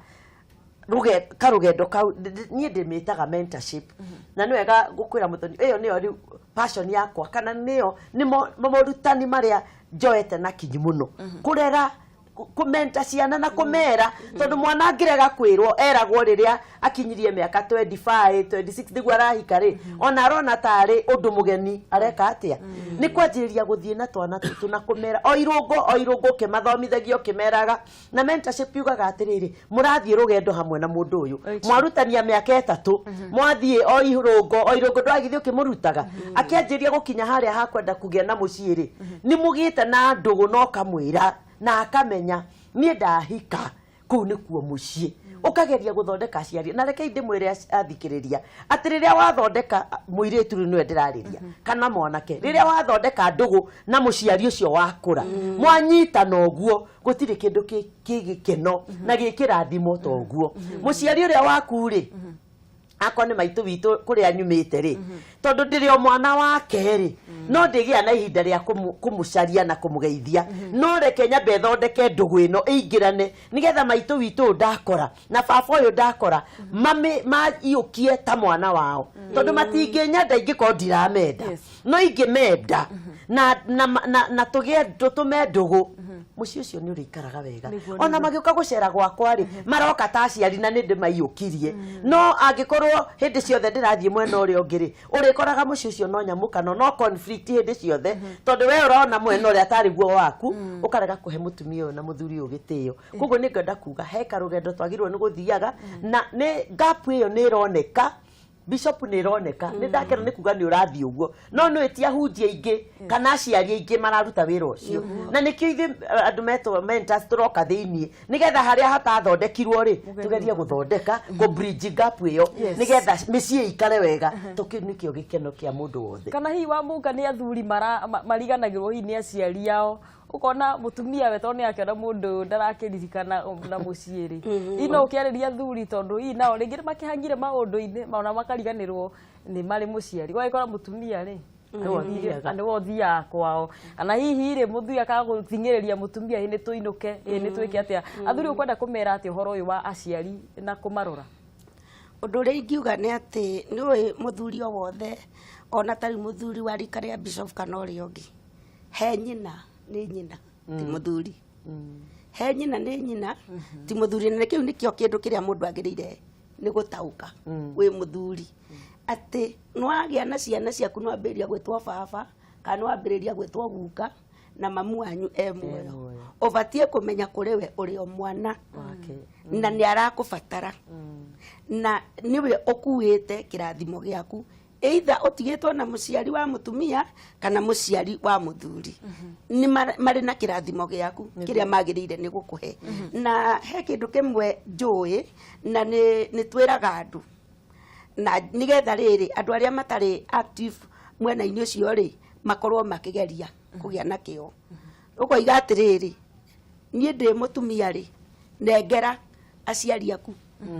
D: karũgendo kau. Niĩ ndĩmĩtaga mentorship, na nĩ wega gũkwĩra mũthoni ĩyo nĩyo rĩu passion yakwa, kana nĩyo nĩmo morutani marĩa njoete na kinyi mũno, kũrera, kũmenta ciana na kũmera, tondũ mwana angĩrega kwĩrwo, eragwo rĩrĩa akinyirie mĩaka 25, 26 nĩguo arahika rĩ, ona arona tarĩ ũndũ mũgeni areka atĩa. Nĩ kwanjĩrĩria gũthiĩ na twana tũtũ na kũmera o irũngo o irũngo, ũkĩmathomithagia, ũkĩmeraga. Na mentorship yugaga atĩrĩrĩ, mũrathiĩ rũgendo hamwe na mũndũ ũyũ, mwarutania mĩaka 3, mwathiĩ o irũngo o irũngo, ndwagĩthiĩ ũkĩmũrutaga, akĩanjĩria gũkinya harĩa hakwenda kũgĩa na mũciĩ rĩ, nĩ mũgĩte na ndũgũ na ũkamwĩra na akamenya niĩ ndahika kũu nĩkuo mũciĩ. Ũkageria gũthondeka aciari. Na rekei ndĩmwĩre athikĩrĩria atĩ rĩrĩa wathondeka mũirĩtu, rĩu nĩwe ndĩrarĩria, kana mwanake, rĩrĩa wathondeka ndũgũ na mũciari ũcio wakũra, mwanyitana ũguo, gũtirĩ kĩndũ kĩ gĩkeno na gĩkĩrathimo ta ũguo. Mũciari ũrĩa waku rĩ, akorwo nĩ maitũ witũ kũrĩa nyumĩte rĩ, tondũ ndĩrĩ o mwana wake rĩ, no ndĩgĩa na ihinda rĩa kũmũcaria na kũmũgeithia, no reke nyambe thondeke ndũgũ ĩno ĩingĩrane, nĩgetha maitũ witũ ũyũ ndakora na baba ũyũ ndakora maiyũkie ta mwana wao, tondũ matingĩnyenda ingĩkorwo ndiramenda. No ingĩmenda na tũgĩe tũtume ndũgũ, mũciĩ ũcio nĩ ũrĩikaraga wega. Ona magĩũka gũcera gwakwa rĩ, maroka ta aciari na nĩ ndĩmaiyũkirie. No angĩkorwo hĩndĩ ciothe ndĩrathiĩ mwena ũrĩa ũngĩ rĩ, ũrĩkoraga mũciĩ ũcio no nyamũkano, no conflict hĩndĩ ciothe, tondũ we ũrona mwena ũrĩa tarĩ guo waku, ũkarega kũhe mũtumia ũyũ na mũthuri ũyũ gĩtĩo. Koguo nĩ ngwenda kuga he karũgendo twagĩrĩirwo nĩ gũthiaga, na nĩ gap ĩyo nĩ ĩroneka, bishop, nĩ ĩroneka. Nĩ ndakena nĩ kuga nĩ ũrathiĩ ũguo, no nĩ ti ahunjia aingĩ kana aciari aingĩ mararuta wĩra ũcio, na nĩkĩo ithuĩ andũ metwo mentors tũroka thĩiniĩ, nĩgetha harĩa hatathondekirwo rĩ, tũgerie gũthondeka, kũ bridge gap ĩyo, nĩgetha mĩciĩ ĩikare wega, tũkĩu nĩkĩo gĩkeno kĩa mũndũ wothe.
A: Kana hihi wa mũnga nĩ athuri mariganagĩrwo hihi nĩ aciari ao. Ũkona mũtumia we tondũ nĩ akĩona mũndũ ũyũ ndarakĩririkana na mũciĩ rĩ, hihi no ũkĩarĩria athuri, tondũ hihi nao rĩngĩ nĩ makĩhang'ire maũndũ-inĩ ona makariganĩrwo nĩ marĩ mũciari. Ũgagĩkora mũtumia rĩ,
D: Nĩwe ũthiaga.
A: Nĩwe ũthiaga kwao, kana hihi rĩ, mũthuri akaga gũthing'ĩrĩria mũtumia, ĩ nĩ tũinũke, ĩ nĩ twĩke atĩa. Athuri, ũkwenda kũmera atĩa ũhoro ũyũ wa aciari na kũmarora?
B: Ũndũ ũrĩa ingiuga nĩ atĩ nĩ ũĩ mũthuri o wothe, ona tarĩ mũthuri wa rika rĩa bishop kana ũrĩa ũngĩ, he nyina nĩ nyina, ti mũthuri. He nyina nĩ nyina, ti mũthuri. Na kĩu nĩkĩo kĩndũ kĩrĩa mũndũ agĩrĩire nĩ gũtaũka wĩ mũthuri, atĩ nĩwagĩa na ciana ciaku, nĩwambĩrĩria gwĩtwo baba kana nĩwambĩrĩria gwĩtwo guka, na mamu wanyu e muoyo,
D: muoyo.
B: Ũbatiĩ kũmenya kũrĩ we ũrĩ o mwana
D: wake
B: na nĩ arakũbatara na nĩwe ũkuĩte kĩrathimo gĩaku, either ũtigĩtwo na mũciari wa mũtumia kana mũciari wa mũthuri, nĩ marĩ na kĩrathimo gĩaku kĩrĩa magĩrĩire nĩ gũkũhe. Na he kĩndũ kĩmwe njũĩ na nĩ twĩraga andũ, na nĩgetha rĩrĩ andũ arĩa matarĩ active mwena-inĩ ũcio rĩ, makorwo makĩgeria kũgĩa na kĩo. Ũkoiga atĩrĩrĩ, niĩ ndĩ mũtumia rĩ, nengera aciari aku,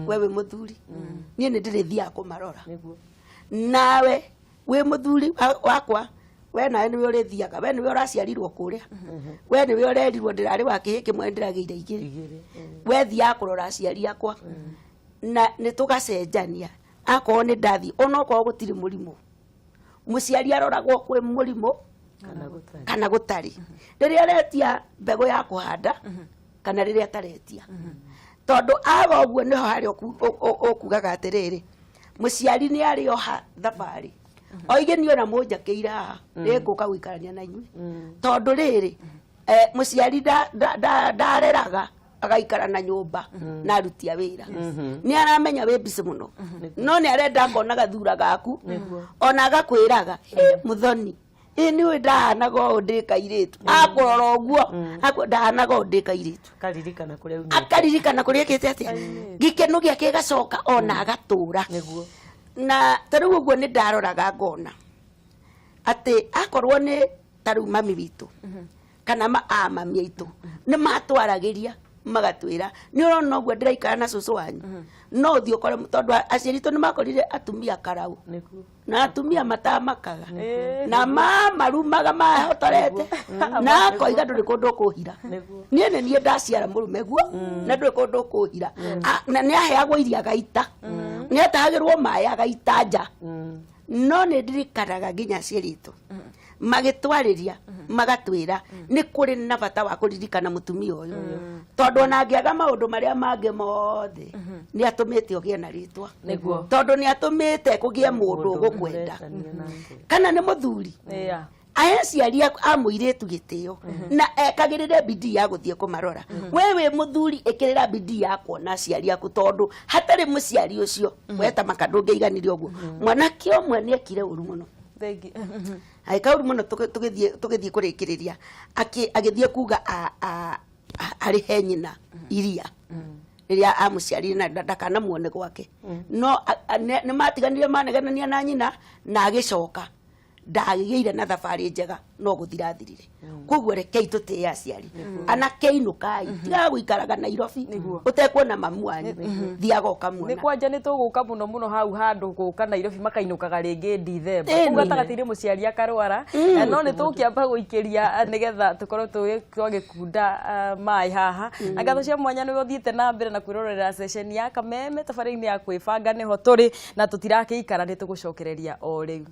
B: we wĩ mũthuri, niĩ nĩ ndĩrĩthiaga kũmarora. Nawe wĩ mũthuri wakwa, we nawe nĩwe ũrĩthiaga, we nĩwe ũraciarirwo kũrĩa, we nĩwe ũrerirwo ndĩrarĩ wa kĩhĩ kĩmwe, ndĩragĩire igĩrĩ.
D: Igĩrĩ.
B: We thiaga kũrora aciari akwa na nĩ tũgacenjania. Akorwo nĩ ndathiĩ, onokorwo gũtirĩ mũrimũ, mũciari aroragwo kwĩ mũrimũ
D: kana gũtarĩ.
B: Kana gũtarĩ, rĩrĩa aretia mbegũ ya kũhanda kana rĩrĩa ataretia, tondũ aga ũguo nĩho harĩa ũkugaga atĩrĩrĩ, mũciari nĩ arĩ oha thabarĩ, oige niĩ ona mũnjakĩire haha nĩngũka gũikarania na inyuĩ, tondũ rĩrĩ mũciari ndareraga agaikara na nyũmba na aruti a wĩra. Nĩ aramenya wĩ busy mũno, no nĩ arenda akona gathura gaku, ona agakwĩraga, "Ĩ, mũthoni, ĩ nĩ ũĩ ndahanaga ũũ ndĩ kairĩtu." Akũrora ũguo ndahanaga ũũ ndĩ kairĩtu.
D: Akaririkana kũrĩa umĩte.
B: Akaririkana kũrĩa ekĩte atĩa, gĩkeno gĩake gĩgacoka ona agatũra. Na ta rĩu ũguo nĩ ndaroraga ngona atĩ akorwo nĩ ta rĩu mami witũ kana a mami aitũ nĩ matwaragĩria magatwĩra, nĩ ũrona ũguo ndĩraikara na cũcũ wanyu, no ũthiĩ ũkore, tondũ aciari aitũ nĩ makorire atumia karau na atumia matamakaga na mamarumaga mahotorete, na akoiga ndũrĩ kũndũ ũkũhira. Niĩ nĩ niĩ ndaciara mũrume guo na ndũrĩ kũndũ ũkũhira. Na nĩ aheagwo iria agaita, nĩ atahagĩrwo maĩ agaita nja. No nĩ ndirikanaga nginya aciari aitũ magĩtwarĩria magatwĩra nĩ kũrĩ na bata wa kũririkana mũtumia ũyũ, tondũ ona angĩaga maũndũ marĩa mangĩ mothe, nĩ atũmĩte ũgĩe na rĩtwa, tondũ nĩ atũmĩte kũgĩe mũndũ ũgũkwenda.
D: Ũretania nake.
B: Kana nĩ mũthuri, ahe aciari a mũirĩtu gĩtĩo na ekagĩrĩre bidii ya gũthiĩ kũmarora. We wĩ mũthuri, ĩkĩrĩra bidii ya kuona aciari aku, tondũ hatarĩ mũciari ũcio weta maka ndũngĩiganire ũguo. Mwanake ũmwe nĩ ekire ũru mũno.
A: Thengi.
B: Agĩka ũru mũno. Tũgĩthiĩ kũrĩkĩrĩria, agĩthiĩ kuga arĩhe nyina iria rĩrĩa amũciarire na ndakanamuone gwake. No nĩ matiganire, manegenania na nyina, na agĩcoka ndagĩgĩire na thabarĩ njega, no gũthira thirire. Koguo rekei tũtĩe aciari. Anake, inũkai, tigaga gũikaraga Nairobi ũtekuona mamu wanyu, thiaga ũkamuona.
A: Nĩ kwanja nĩ tũgũka mũno mũno hau handũ gũka Nairobi makainũkaga rĩngĩ Dithemba,
B: Ĩni.
A: kũu gatagatĩ-inĩ mũciari akarwara. No nĩ tũgũkĩamba gũikĩria nĩgetha tũkorwo twagĩkunda maĩ haha. Na ngatho cia mwanya nĩwe ũthiĩte na mbere na kwĩrorera ceceni ya Kameme tabarĩra-inĩ ya kwĩbanga. Nĩho tũrĩ na tũtirakĩikara, nĩ tũgũcokereria o rĩu.